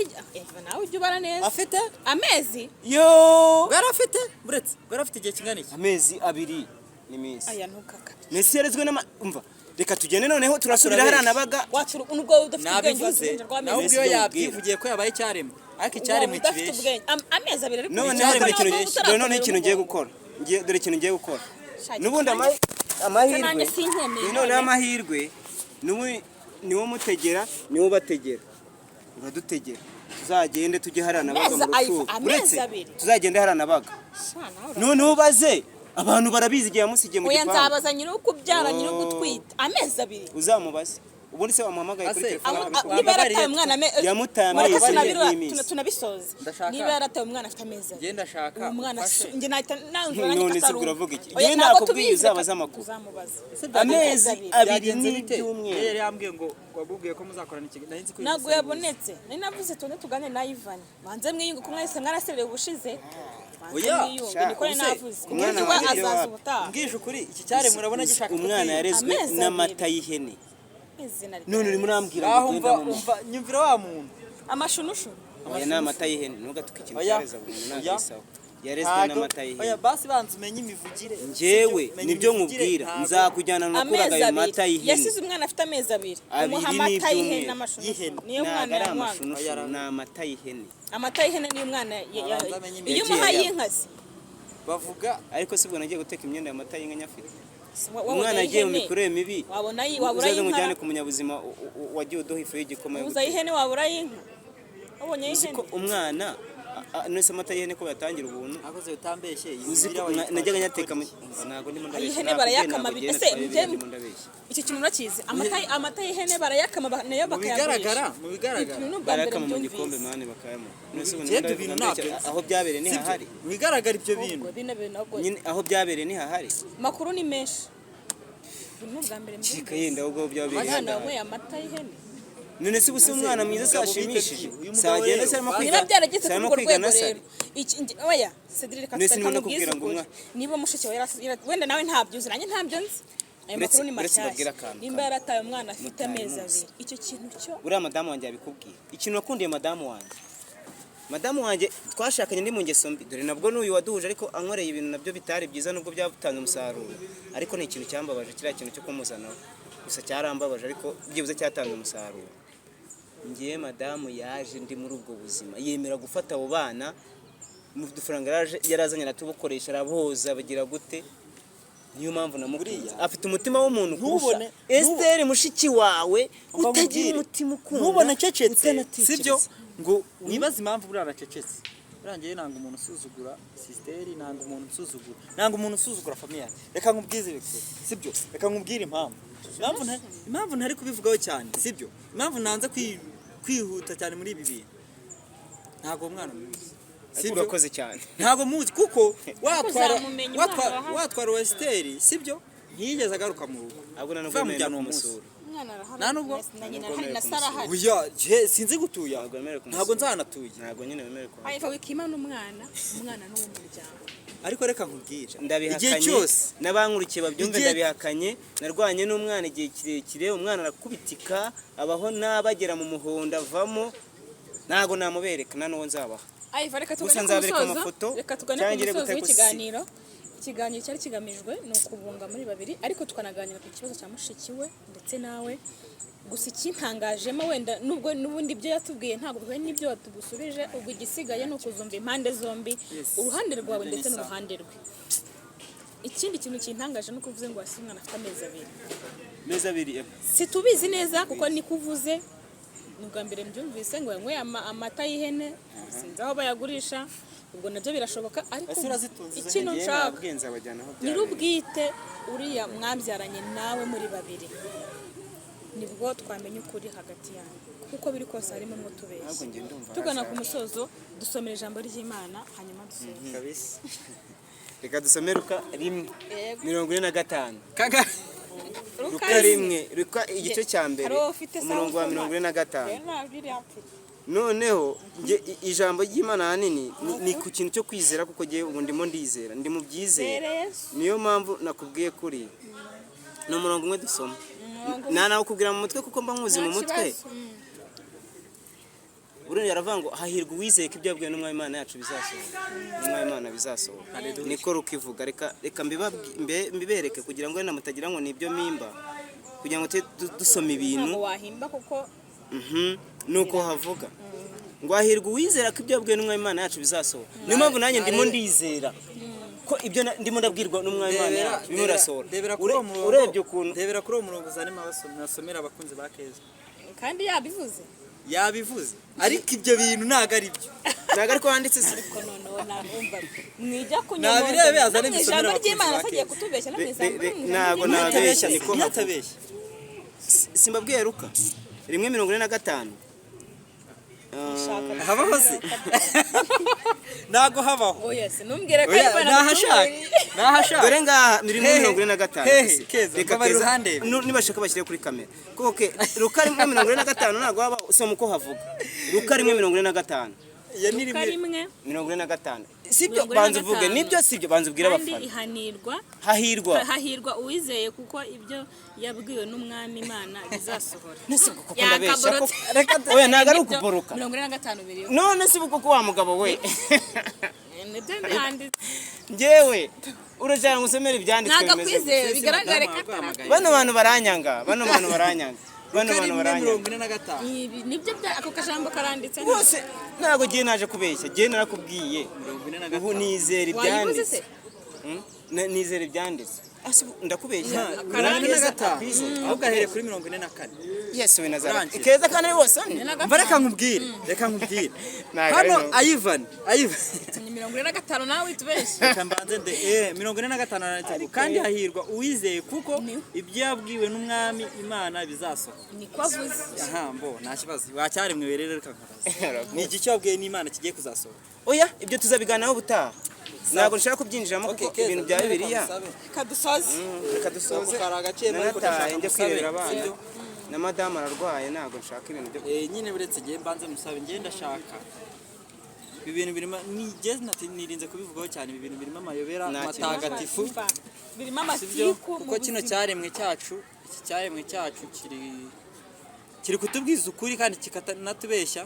[SPEAKER 3] nawe ujya ubara neza.
[SPEAKER 1] Afite
[SPEAKER 3] Amezi.
[SPEAKER 2] Yo.
[SPEAKER 1] Bwari afite, buretse, bwari afite igihe kingana iki?
[SPEAKER 2] Amezi 2 n'iminsi.
[SPEAKER 3] Aya, ntukaka.
[SPEAKER 2] Mesi yarezwe n'ama, umva, reka tugende noneho turasubira hariya nabaga.
[SPEAKER 3] Wacura nubwo udafite ubwenge
[SPEAKER 1] Nabivuze
[SPEAKER 3] uruhinja
[SPEAKER 1] nawe
[SPEAKER 3] rw'amezi.
[SPEAKER 1] ubwiwe.
[SPEAKER 2] Mbese
[SPEAKER 1] Yabyivugiye ko yabaye icyaremwe, ariko icyaremwe
[SPEAKER 3] Waba udafite
[SPEAKER 1] kibeshya.
[SPEAKER 3] ubwenge. Amezi 2 ariko
[SPEAKER 2] Noneho
[SPEAKER 1] Icyaremwe
[SPEAKER 2] dore ikintu
[SPEAKER 1] kibeshya.
[SPEAKER 2] dore noneho ikintu ngiye gukora. Dore ikintu ngiye gukora.
[SPEAKER 3] Shaki,
[SPEAKER 2] N'ubundi amahirwe
[SPEAKER 3] nanjye sinkemeye
[SPEAKER 2] noneho
[SPEAKER 3] none.
[SPEAKER 2] amahirwe niwo mutegera, niwo ubategera, uradutegera, tuzagende tujye hariya nabaga mu
[SPEAKER 3] Amezi
[SPEAKER 2] rucuku.
[SPEAKER 3] amezi
[SPEAKER 2] Uretse
[SPEAKER 3] 2.
[SPEAKER 2] tuzagende hariya nabaga.
[SPEAKER 3] Sha, nawe
[SPEAKER 2] Noneho ubaze abantu barabizi igihe yamusigiye mu
[SPEAKER 3] Oya,
[SPEAKER 2] gipangu.
[SPEAKER 3] nzabaza nyiri ukubyara, nyiri ugutwita, amezi 2.
[SPEAKER 2] Uzamubaze. Ubundi se wamuhamagaye kuri
[SPEAKER 1] Ase,
[SPEAKER 2] telefone akabikubwira?
[SPEAKER 3] Niba yarataye umwana
[SPEAKER 2] Yamutaye
[SPEAKER 3] Mureke
[SPEAKER 2] amezi n'iminsi.
[SPEAKER 3] tunabisoze.
[SPEAKER 1] Ndashaka-
[SPEAKER 3] Niba yarataye umwana afite amezi 2,
[SPEAKER 1] Ngenda shaka
[SPEAKER 3] uwo mwana
[SPEAKER 1] umfashe.
[SPEAKER 3] njye nahita nanzura nanjye
[SPEAKER 2] None se
[SPEAKER 3] ko atari
[SPEAKER 2] uravuga iki?
[SPEAKER 3] uwe. Oya,
[SPEAKER 2] Njyewe
[SPEAKER 3] ntabwo
[SPEAKER 2] nakubwiye
[SPEAKER 3] tubizi,
[SPEAKER 2] uzabaze
[SPEAKER 3] reka
[SPEAKER 2] amakuru.
[SPEAKER 3] tuzamubaza.
[SPEAKER 2] Amezi 2
[SPEAKER 1] Byagenze bite?
[SPEAKER 2] n'ibyumweru.
[SPEAKER 1] Yari yambwiye ngo wabubwiye ko muzakorana ikiganiro, nari nzi ko uyu
[SPEAKER 3] Ntabwo
[SPEAKER 1] munsi ari
[SPEAKER 3] yabonetse. Nari navuze tuze tugane na Ivan, banze mwiyunge ko mwese mwaraserewe ubushize. Banze
[SPEAKER 1] Oya,
[SPEAKER 3] mwiyunge,
[SPEAKER 2] sha,
[SPEAKER 3] niko nari
[SPEAKER 1] ubuse,
[SPEAKER 3] navuze.
[SPEAKER 2] umwana
[SPEAKER 3] Umwana
[SPEAKER 2] wanjye
[SPEAKER 3] azaza
[SPEAKER 2] wapi?
[SPEAKER 3] ubutaha.
[SPEAKER 1] Mbwije ukuri, iki cyaremwe urabona gishaka
[SPEAKER 2] Umwana
[SPEAKER 1] kutwiba.
[SPEAKER 2] yarezwe
[SPEAKER 3] Amezi 2.
[SPEAKER 2] n'amata y'ihene.
[SPEAKER 3] Izina rya
[SPEAKER 2] None urimo urambwira ngo
[SPEAKER 1] Aho
[SPEAKER 2] ugende
[SPEAKER 1] umva
[SPEAKER 2] mu
[SPEAKER 1] umva nyumvira wa muntu.
[SPEAKER 3] Amashunushunu.
[SPEAKER 2] Oya, ni amata y'ihene. Ntugatuke ikintu
[SPEAKER 1] Oya.
[SPEAKER 2] cyareza umuntu, ntabwo
[SPEAKER 1] Oya.
[SPEAKER 2] isawa. Yarezwe
[SPEAKER 1] Ntago-
[SPEAKER 2] n'amata y'ihene.
[SPEAKER 1] Oya, basi banza umenye imivugire.
[SPEAKER 2] Njyewe
[SPEAKER 1] Sibyo? Menya
[SPEAKER 2] nibyo
[SPEAKER 1] imivugire,
[SPEAKER 2] nkubwira,
[SPEAKER 1] ntago-
[SPEAKER 2] nzakujyana nakuraga
[SPEAKER 3] Amezi
[SPEAKER 2] ayo
[SPEAKER 3] 2
[SPEAKER 2] mata y'ihene.
[SPEAKER 3] Yasize umwana afite amezi 2,
[SPEAKER 2] 2
[SPEAKER 3] umuha amata y'ihene
[SPEAKER 2] n'ibyumweru.
[SPEAKER 3] n'amashunushunu.
[SPEAKER 1] Y'ihene.
[SPEAKER 3] Niyo
[SPEAKER 2] Ntabwo
[SPEAKER 3] mwana
[SPEAKER 2] ari
[SPEAKER 3] yanywaga.
[SPEAKER 2] amashunushunu, ni amata y'ihene.
[SPEAKER 3] Amata y'ihene niyo umwana
[SPEAKER 1] Abanza amenye
[SPEAKER 3] iyo
[SPEAKER 1] imivugire.
[SPEAKER 3] umuha y'inka se
[SPEAKER 1] Bavuga
[SPEAKER 2] Ariko sibwo nagiye guteka imyenda y'amata y'inka nyafite.
[SPEAKER 3] Wabona
[SPEAKER 2] Umwana agiye mu
[SPEAKER 3] y'ihene.
[SPEAKER 2] mikurire mibi,
[SPEAKER 3] Wabona wabura
[SPEAKER 2] uzaze
[SPEAKER 3] y'inka.
[SPEAKER 2] mujyane ku munyabuzima wagiye uduha ifu y'igikoma yo
[SPEAKER 3] Ubuza
[SPEAKER 2] guteka.
[SPEAKER 3] y'ihene, wabura y'inka, wabonye
[SPEAKER 2] Uzi
[SPEAKER 3] y'ihene.
[SPEAKER 2] ko umwana none se amata y'ihene ko bayatangira ubuntu?
[SPEAKER 1] Akoze utambeshye, iyi
[SPEAKER 2] Uzi ko
[SPEAKER 1] mibiri wayitwaje
[SPEAKER 2] najyaga nyateka
[SPEAKER 1] gukora iki?
[SPEAKER 2] Ntabwo ndimo ndabeshya.
[SPEAKER 3] Ay'ihene
[SPEAKER 2] Nakubwiye,
[SPEAKER 3] barayakama
[SPEAKER 2] ntabwo
[SPEAKER 3] ese
[SPEAKER 2] ugenda twari ndimo ndabeshya.
[SPEAKER 3] Icyo kintu urakizi, amata y'ihene barayakama nayo
[SPEAKER 1] Mu bigaragara,
[SPEAKER 3] bakayagurisha.
[SPEAKER 1] mu bigaragara.
[SPEAKER 3] Ibintu ni ubwa mbere
[SPEAKER 2] Barayakama mu gikombe
[SPEAKER 3] mbyumvise.
[SPEAKER 2] mani, bakayamuha. None se ubu
[SPEAKER 1] Njye
[SPEAKER 2] ndimo
[SPEAKER 1] ibyo bintu
[SPEAKER 2] ndabivuga
[SPEAKER 1] ntabyo
[SPEAKER 2] mbeshya,
[SPEAKER 1] nzi.
[SPEAKER 2] aho byabereye
[SPEAKER 1] Sibyo?
[SPEAKER 2] ntihahari?
[SPEAKER 1] Mu bigaragara ibyo bintu.
[SPEAKER 3] Ubwo bino bintu ahubwo
[SPEAKER 2] Nyine aho byabereye ntihahari?
[SPEAKER 3] Makuru ni menshi. Ibi ni ubwa mbere
[SPEAKER 2] Kereka
[SPEAKER 3] mbyumvise.
[SPEAKER 2] yenda ahubwo aho byabereye
[SPEAKER 3] Umwana
[SPEAKER 2] ndahari.
[SPEAKER 3] wanyweye amata y'ihene.
[SPEAKER 2] None se ubu si umwana mwiza
[SPEAKER 1] Uyu mugabo
[SPEAKER 2] sashimishije?
[SPEAKER 1] bita uyu mugabo
[SPEAKER 2] Sagenda
[SPEAKER 1] rero,
[SPEAKER 2] se arimo
[SPEAKER 1] niba
[SPEAKER 2] kwiga,
[SPEAKER 3] Niba byarageze
[SPEAKER 2] se
[SPEAKER 3] kuri
[SPEAKER 2] arimo
[SPEAKER 3] urwo
[SPEAKER 2] kwiga
[SPEAKER 3] rwego
[SPEAKER 2] nasari.
[SPEAKER 3] rero, oya Cedric, reka
[SPEAKER 2] None se
[SPEAKER 3] reka
[SPEAKER 2] ndimo
[SPEAKER 3] nkubwize
[SPEAKER 2] nakubwira ngo
[SPEAKER 3] ukuri. Niba mushiki wawe wenda nawe ntabyo uzi, nanjye ntabyo nzi, ayo makuru ni
[SPEAKER 2] Uretse mbabwire
[SPEAKER 3] mashyashya.
[SPEAKER 2] akantu
[SPEAKER 3] Nimba
[SPEAKER 2] kamwe.
[SPEAKER 3] yarataye umwana afite
[SPEAKER 2] Mutari
[SPEAKER 3] amezi
[SPEAKER 2] muzi.
[SPEAKER 3] 2, icyo kintu cyo
[SPEAKER 2] Uriya madamu wanjye yabikubwiye. Ikintu nakundiye madamu wanjye, madamu wanjye twashakanye ndi mu ngeso mbi, dore nabwo n'uyu waduhuje, ariko ankoreye ibintu nabyo bitari byiza, nubwo byatanze umusaruro, ariko ni ikintu cyambabaje, kiriya kintu cyo kumuzanaho gusa cyarambabaje, ariko byibuze cyatanze umusaruro. Ngiye madamu yaje ndi muri ubwo buzima, yemera gufata abo bana mu dufaranga yarazanye, aratubukoresha, araboza, bagira gute. Niyo mpamvu namukunze.
[SPEAKER 1] Buriya.
[SPEAKER 2] Afite umutima w'umuntu kurusha Esther mushiki wawe
[SPEAKER 1] Umva
[SPEAKER 2] utagira
[SPEAKER 1] nkubwire.
[SPEAKER 2] umutima ukunda,
[SPEAKER 1] Ntubone acecetse,
[SPEAKER 2] utanatekereza.
[SPEAKER 1] sibyo? Ngo wibaze impamvu buriya aracecetse. Buriya njyewe nanga umuntu usuzugura sister, nanga umuntu usuzugura, nanga umuntu usuzugura famille yanjye. Reka nkubwize ibikuru, sibyo? Reka nkubwire impamvu, impamvu ntari kubivugaho cyane, sibyo? Impamvu nanze kwihuta cyane muri ibi bintu, ntabwo uwo mwana muzi,
[SPEAKER 2] Ariko
[SPEAKER 1] sibyo?
[SPEAKER 2] urakoze cyane.
[SPEAKER 1] Ntabwo muzi kuko watwara
[SPEAKER 3] Uzamumenya umwana arahari.
[SPEAKER 1] watwara uwa Esiteri, sibyo? Ntiyigeze agaruka mu rugo.
[SPEAKER 2] Ahubwo nta nubwo
[SPEAKER 1] Kuva
[SPEAKER 2] wemerewe
[SPEAKER 1] mujyana
[SPEAKER 2] no
[SPEAKER 1] uwo munsi.
[SPEAKER 2] kumusura.
[SPEAKER 3] Umwana arahari
[SPEAKER 1] Nta nubwo-
[SPEAKER 3] na nyina
[SPEAKER 2] Ntabwo
[SPEAKER 3] arahari na
[SPEAKER 2] wemerewe
[SPEAKER 3] Sara ahari.
[SPEAKER 1] Oya, je sinzi gutuye aho.
[SPEAKER 2] Ntabwo wemerewe kumusura.
[SPEAKER 1] Ntabwo nzanatuye.
[SPEAKER 2] Ntabwo nyine wemerewe kuhava.
[SPEAKER 3] Hanyuma wikima n'umwana, umwana ni uw'umuryango.
[SPEAKER 1] Ariko reka nkubwire, igihe
[SPEAKER 2] Ndabihakanye,
[SPEAKER 1] cyose
[SPEAKER 2] n'abankurikiye babyumve. Ndabihakanye, narwanye n'umwana igihe kirekire, umwana arakubitika, abaho n'abagera mu muhondo avamo. Ntabwo namubereka, nta n'uwo nzabaha.
[SPEAKER 3] Ayiva, reka
[SPEAKER 2] Gusa
[SPEAKER 3] tugane ku
[SPEAKER 2] nzabereka
[SPEAKER 3] musozo.
[SPEAKER 2] amafoto,
[SPEAKER 3] Reka tugane
[SPEAKER 2] cyangwa
[SPEAKER 3] ku
[SPEAKER 2] ngire
[SPEAKER 3] musozo
[SPEAKER 2] gute
[SPEAKER 3] w'ikiganiro. Ikiganiro cyari kigamijwe ni ukubunga muri babiri, ariko tukanaganira ku kibazo cya mushiki we ndetse nawe. Gusa ikintangajemo, wenda nubwo n'ubundi ibyo yatubwiye ntabwo bihuye n'ibyo watugusubije, ubwo igisigaye ni ukuzumva impande zombi, uruhande rwawe ndetse n'uruhande rwe. Ikindi kintu kintangaje ni uko uvuze ngo wasize umwana afite amezi 2.
[SPEAKER 2] Mezi 2.
[SPEAKER 3] Situbizi neza kuko niko uvuze, ni ubwa mbere mbyumvise ngo yanyweye amata y'ihene, sinzi aho bayagurisha, ubwo nabyo birashoboka, ariko
[SPEAKER 1] Ese urazitunze izo
[SPEAKER 3] ikintu
[SPEAKER 2] Njyewe
[SPEAKER 3] nshaka,
[SPEAKER 2] nabwiye nzabajyana aho byabereye.
[SPEAKER 3] Nyir'ubwite uriya mwabyaranye nawe muri babiri, nibwo twamenya ukuri hagati yanyu, kuko biri kose harimo umwe utubeshya.
[SPEAKER 2] Ahubwo njye ndumva
[SPEAKER 3] Tugana ku
[SPEAKER 2] hazaza.
[SPEAKER 3] musozo, dusomera ijambo ry'Imana hanyuma dusoze.
[SPEAKER 1] Kabisa.
[SPEAKER 2] Reka dusome Luka 1
[SPEAKER 3] Yego.
[SPEAKER 2] 45.
[SPEAKER 1] Kaga.
[SPEAKER 2] Luka 1, Luka igice cya mbere,
[SPEAKER 3] Hari uwo ufite sawa
[SPEAKER 2] umurongo wa
[SPEAKER 3] usoma?
[SPEAKER 2] 45.
[SPEAKER 3] Rero ntabwo iriya mfite.
[SPEAKER 2] Noneho njye ijambo ry'Imana ahanini ni ku kintu cyo kwizera, kuko njyewe ubu ndimo ndizera, ndi mu byizera.
[SPEAKER 3] Zere Yesu.
[SPEAKER 2] Niyo mpamvu nakubwiye kuri ni umurongo umwe dusoma.
[SPEAKER 3] Umurongo.
[SPEAKER 2] Nta nawukubwira mu mutwe kuko mba nkuzi
[SPEAKER 3] Nta
[SPEAKER 2] mu mutwe.
[SPEAKER 3] kibazo.
[SPEAKER 2] Buriya aravuga ngo hahirwa uwizeye ko ibyo yabwiwe n'Umwami Imana yacu bizasohoka, n'Umwami Imana bizasohoka. Niko rukivuga. Reka mbibereke kugira ngo wenda mutagira ngo ni ibyo mpimba, kugira ngo tujye dusoma ibintu.
[SPEAKER 3] Ntabwo wahimba kuko
[SPEAKER 2] Nuko havuga ngo hahirwa uwizera ko ibyo yabwiwe n'Umwami Imana yacu bizasohoka. Niyo mpamvu nanjye ndimo ndizera ko ibyo ndimo ndabwirwa n'Umwami Imana yacu birimo birasohora.
[SPEAKER 1] Ndebera kuri uwo murongo.
[SPEAKER 2] Urebye ukuntu
[SPEAKER 1] Ndebera kuri uwo murongo uzane nasomera abakunzi ba Keza.
[SPEAKER 3] Kandi yabivuze.
[SPEAKER 1] Yabivuze, ariko ibyo bintu ntabwo ari byo.
[SPEAKER 2] Ntabwo ariko handitse se.
[SPEAKER 3] Ariko noneho nabumva mwijya kunyomoza
[SPEAKER 1] Nabirebe, azane
[SPEAKER 3] no mu
[SPEAKER 1] ibisomero
[SPEAKER 3] ijambo
[SPEAKER 1] abakunzi
[SPEAKER 3] ry'Imana
[SPEAKER 1] ba
[SPEAKER 3] agiye
[SPEAKER 1] Keza.
[SPEAKER 3] kutubeshya no mu ijambo no mu ijambo
[SPEAKER 2] Ntabwo
[SPEAKER 3] ry'Imana.
[SPEAKER 2] nabeshya, niko havuga.
[SPEAKER 1] Ntiyatabeshya.
[SPEAKER 2] Simbabwiye Luka 1:45.
[SPEAKER 3] Shaka
[SPEAKER 1] Habaho se? Ntabwo habaho.
[SPEAKER 3] Oya, sinumbwire ko
[SPEAKER 1] Oya,
[SPEAKER 3] ariko
[SPEAKER 1] nahashaka, nahashaka.
[SPEAKER 2] Dore ngaha ni rimwe
[SPEAKER 1] Hehe.
[SPEAKER 2] 45.
[SPEAKER 1] Hehe,
[SPEAKER 2] Gusa.
[SPEAKER 1] Keza,
[SPEAKER 2] Reka
[SPEAKER 1] mbabarira
[SPEAKER 2] Keza,
[SPEAKER 1] uruhande.
[SPEAKER 2] nibashaka bashyire kuri kamera kuko Luka 1:45 ntabwo waba usoma uko havuga. Luka 1:45.
[SPEAKER 1] Iyo ni
[SPEAKER 3] Luka
[SPEAKER 1] rimwe.
[SPEAKER 3] 1.
[SPEAKER 2] 45, sibyo?
[SPEAKER 3] 45.
[SPEAKER 2] Banza uvuge nibyo, sibyo? Banza ubwire
[SPEAKER 3] Kandi
[SPEAKER 2] abafana.
[SPEAKER 3] Ihanirwa
[SPEAKER 2] Hahirwa.
[SPEAKER 3] Hahirwa uwizeye, kuko ibyo yabwiwe n'Umwami Imana bizasohora.
[SPEAKER 2] Nese kuko ndabeshya ko
[SPEAKER 3] Yakaborotse.
[SPEAKER 2] Oya, ntabwo ari
[SPEAKER 3] Nibyo,
[SPEAKER 2] ukuboroka.
[SPEAKER 3] 45 biriho.
[SPEAKER 2] None se kuko wa mugabo we?
[SPEAKER 3] Nibyo byanditse.
[SPEAKER 2] Njyewe urashaka ngo usomere ibyanditswe
[SPEAKER 3] Ntabwo
[SPEAKER 2] bimeze gutya?
[SPEAKER 3] akwizeye, bigaragare ko
[SPEAKER 1] Madamu.
[SPEAKER 2] Bano bantu baranyanga, bano bantu baranyanga, bano
[SPEAKER 1] Luka
[SPEAKER 2] bantu
[SPEAKER 1] 1
[SPEAKER 2] baranyanga.
[SPEAKER 1] 45.
[SPEAKER 3] Ibi nibyo bya ako kajambo karanditse.
[SPEAKER 2] Rwose ntabwo ngiye naje kubeshya, ngiye narakubwiye.
[SPEAKER 1] Forty
[SPEAKER 2] Ubu
[SPEAKER 1] five.
[SPEAKER 2] nizera
[SPEAKER 3] Wayibuze
[SPEAKER 2] ibyanditse.
[SPEAKER 3] se?
[SPEAKER 2] Nizera ibyanditse. Ah, se ubu ndakubeshya?
[SPEAKER 1] 45.
[SPEAKER 2] Akwizeye.
[SPEAKER 1] Ahubwo ahereye kuri 44.
[SPEAKER 2] Yesu we Nazareti.
[SPEAKER 1] Urangiye.
[SPEAKER 2] Keza kandi ari wose ni
[SPEAKER 1] Mva, reka nkubwire, reka nkubwire.
[SPEAKER 2] Ntabwo ari
[SPEAKER 1] Hano
[SPEAKER 2] no.
[SPEAKER 1] Ivan, Ivan.
[SPEAKER 3] Ni 45, nawe witubeshye.
[SPEAKER 1] Reka mbanze nde 45 aranditse ngo: "Kandi hahirwa uwizeye, kuko ibyo yabwiwe n'Umwami Imana bizasohora."
[SPEAKER 3] Niko avuze.
[SPEAKER 1] Aha mbo nta kibazo, wacyaremwe rero, reka nkubaze: ni iki wabwiwe n'Imana kigiye kuzasohora?
[SPEAKER 2] Oya, ibyo tuzabiganiraho ubutaha, ntabwo nshaka kubyinjiramo kuko
[SPEAKER 1] Keza,
[SPEAKER 2] ibintu bya
[SPEAKER 1] reka
[SPEAKER 2] Bibiliya.
[SPEAKER 1] musabe.
[SPEAKER 3] Reka dusoze.
[SPEAKER 2] Reka dusoze.
[SPEAKER 1] Kari agaciro, ariko
[SPEAKER 2] Nanataye
[SPEAKER 1] ndashaka
[SPEAKER 2] njya
[SPEAKER 1] musabe,
[SPEAKER 2] kwirebera abana
[SPEAKER 1] sibyo?
[SPEAKER 2] Na madamu ararwaye, ntabwo nshaka ibintu byo
[SPEAKER 1] Nyine uretse ngiye mbanze musabe, ngiye ndashaka ibi bintu birimo nigeze nirinze kubivugaho cyane, ibi bintu birimo amayobera
[SPEAKER 2] Nta kibazo.
[SPEAKER 1] matagatifu.
[SPEAKER 3] Birimo
[SPEAKER 1] Sibyo?
[SPEAKER 3] amatiku mu
[SPEAKER 1] Kuko kino
[SPEAKER 3] buzima.
[SPEAKER 1] cyaremwe cyacu, iki cyaremwe cyacu kiri kutubwiza ukuri kandi kikanatubeshya.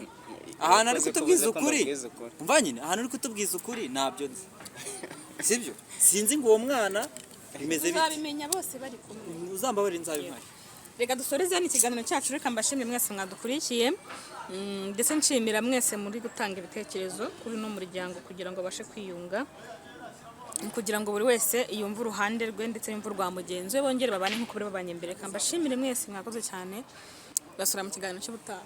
[SPEAKER 1] Ahantu ari
[SPEAKER 2] Urakoze
[SPEAKER 1] kutubwiza
[SPEAKER 2] kuvuze ko
[SPEAKER 1] ukuri,
[SPEAKER 2] mbabwiza ukuri.
[SPEAKER 1] umva nyine, ahantu uri kutubwiza ukuri ntabyo nzi, sibyo? Sinzi ngo uwo mwana bimeze bite.
[SPEAKER 3] Uzabimenya bose bari kumwe.
[SPEAKER 1] Uzambabarire, nzabimare.
[SPEAKER 3] Reka dusoreze hano ikiganiro cyacu. Reka mbashimire mwese mwadukurikiye, ndetse nshimira mwese muri gutanga ibitekerezo kuri uno muryango kugira ngo babashe kwiyunga, kugira ngo buri wese yumve uruhande rwe ndetse yumve urwa mugenzi we, bongere babane nk'uko bari babanye mbere. Reka mbashimire mwese, mwakoze cyane. Gasura mu kiganiro cy'ubutaha.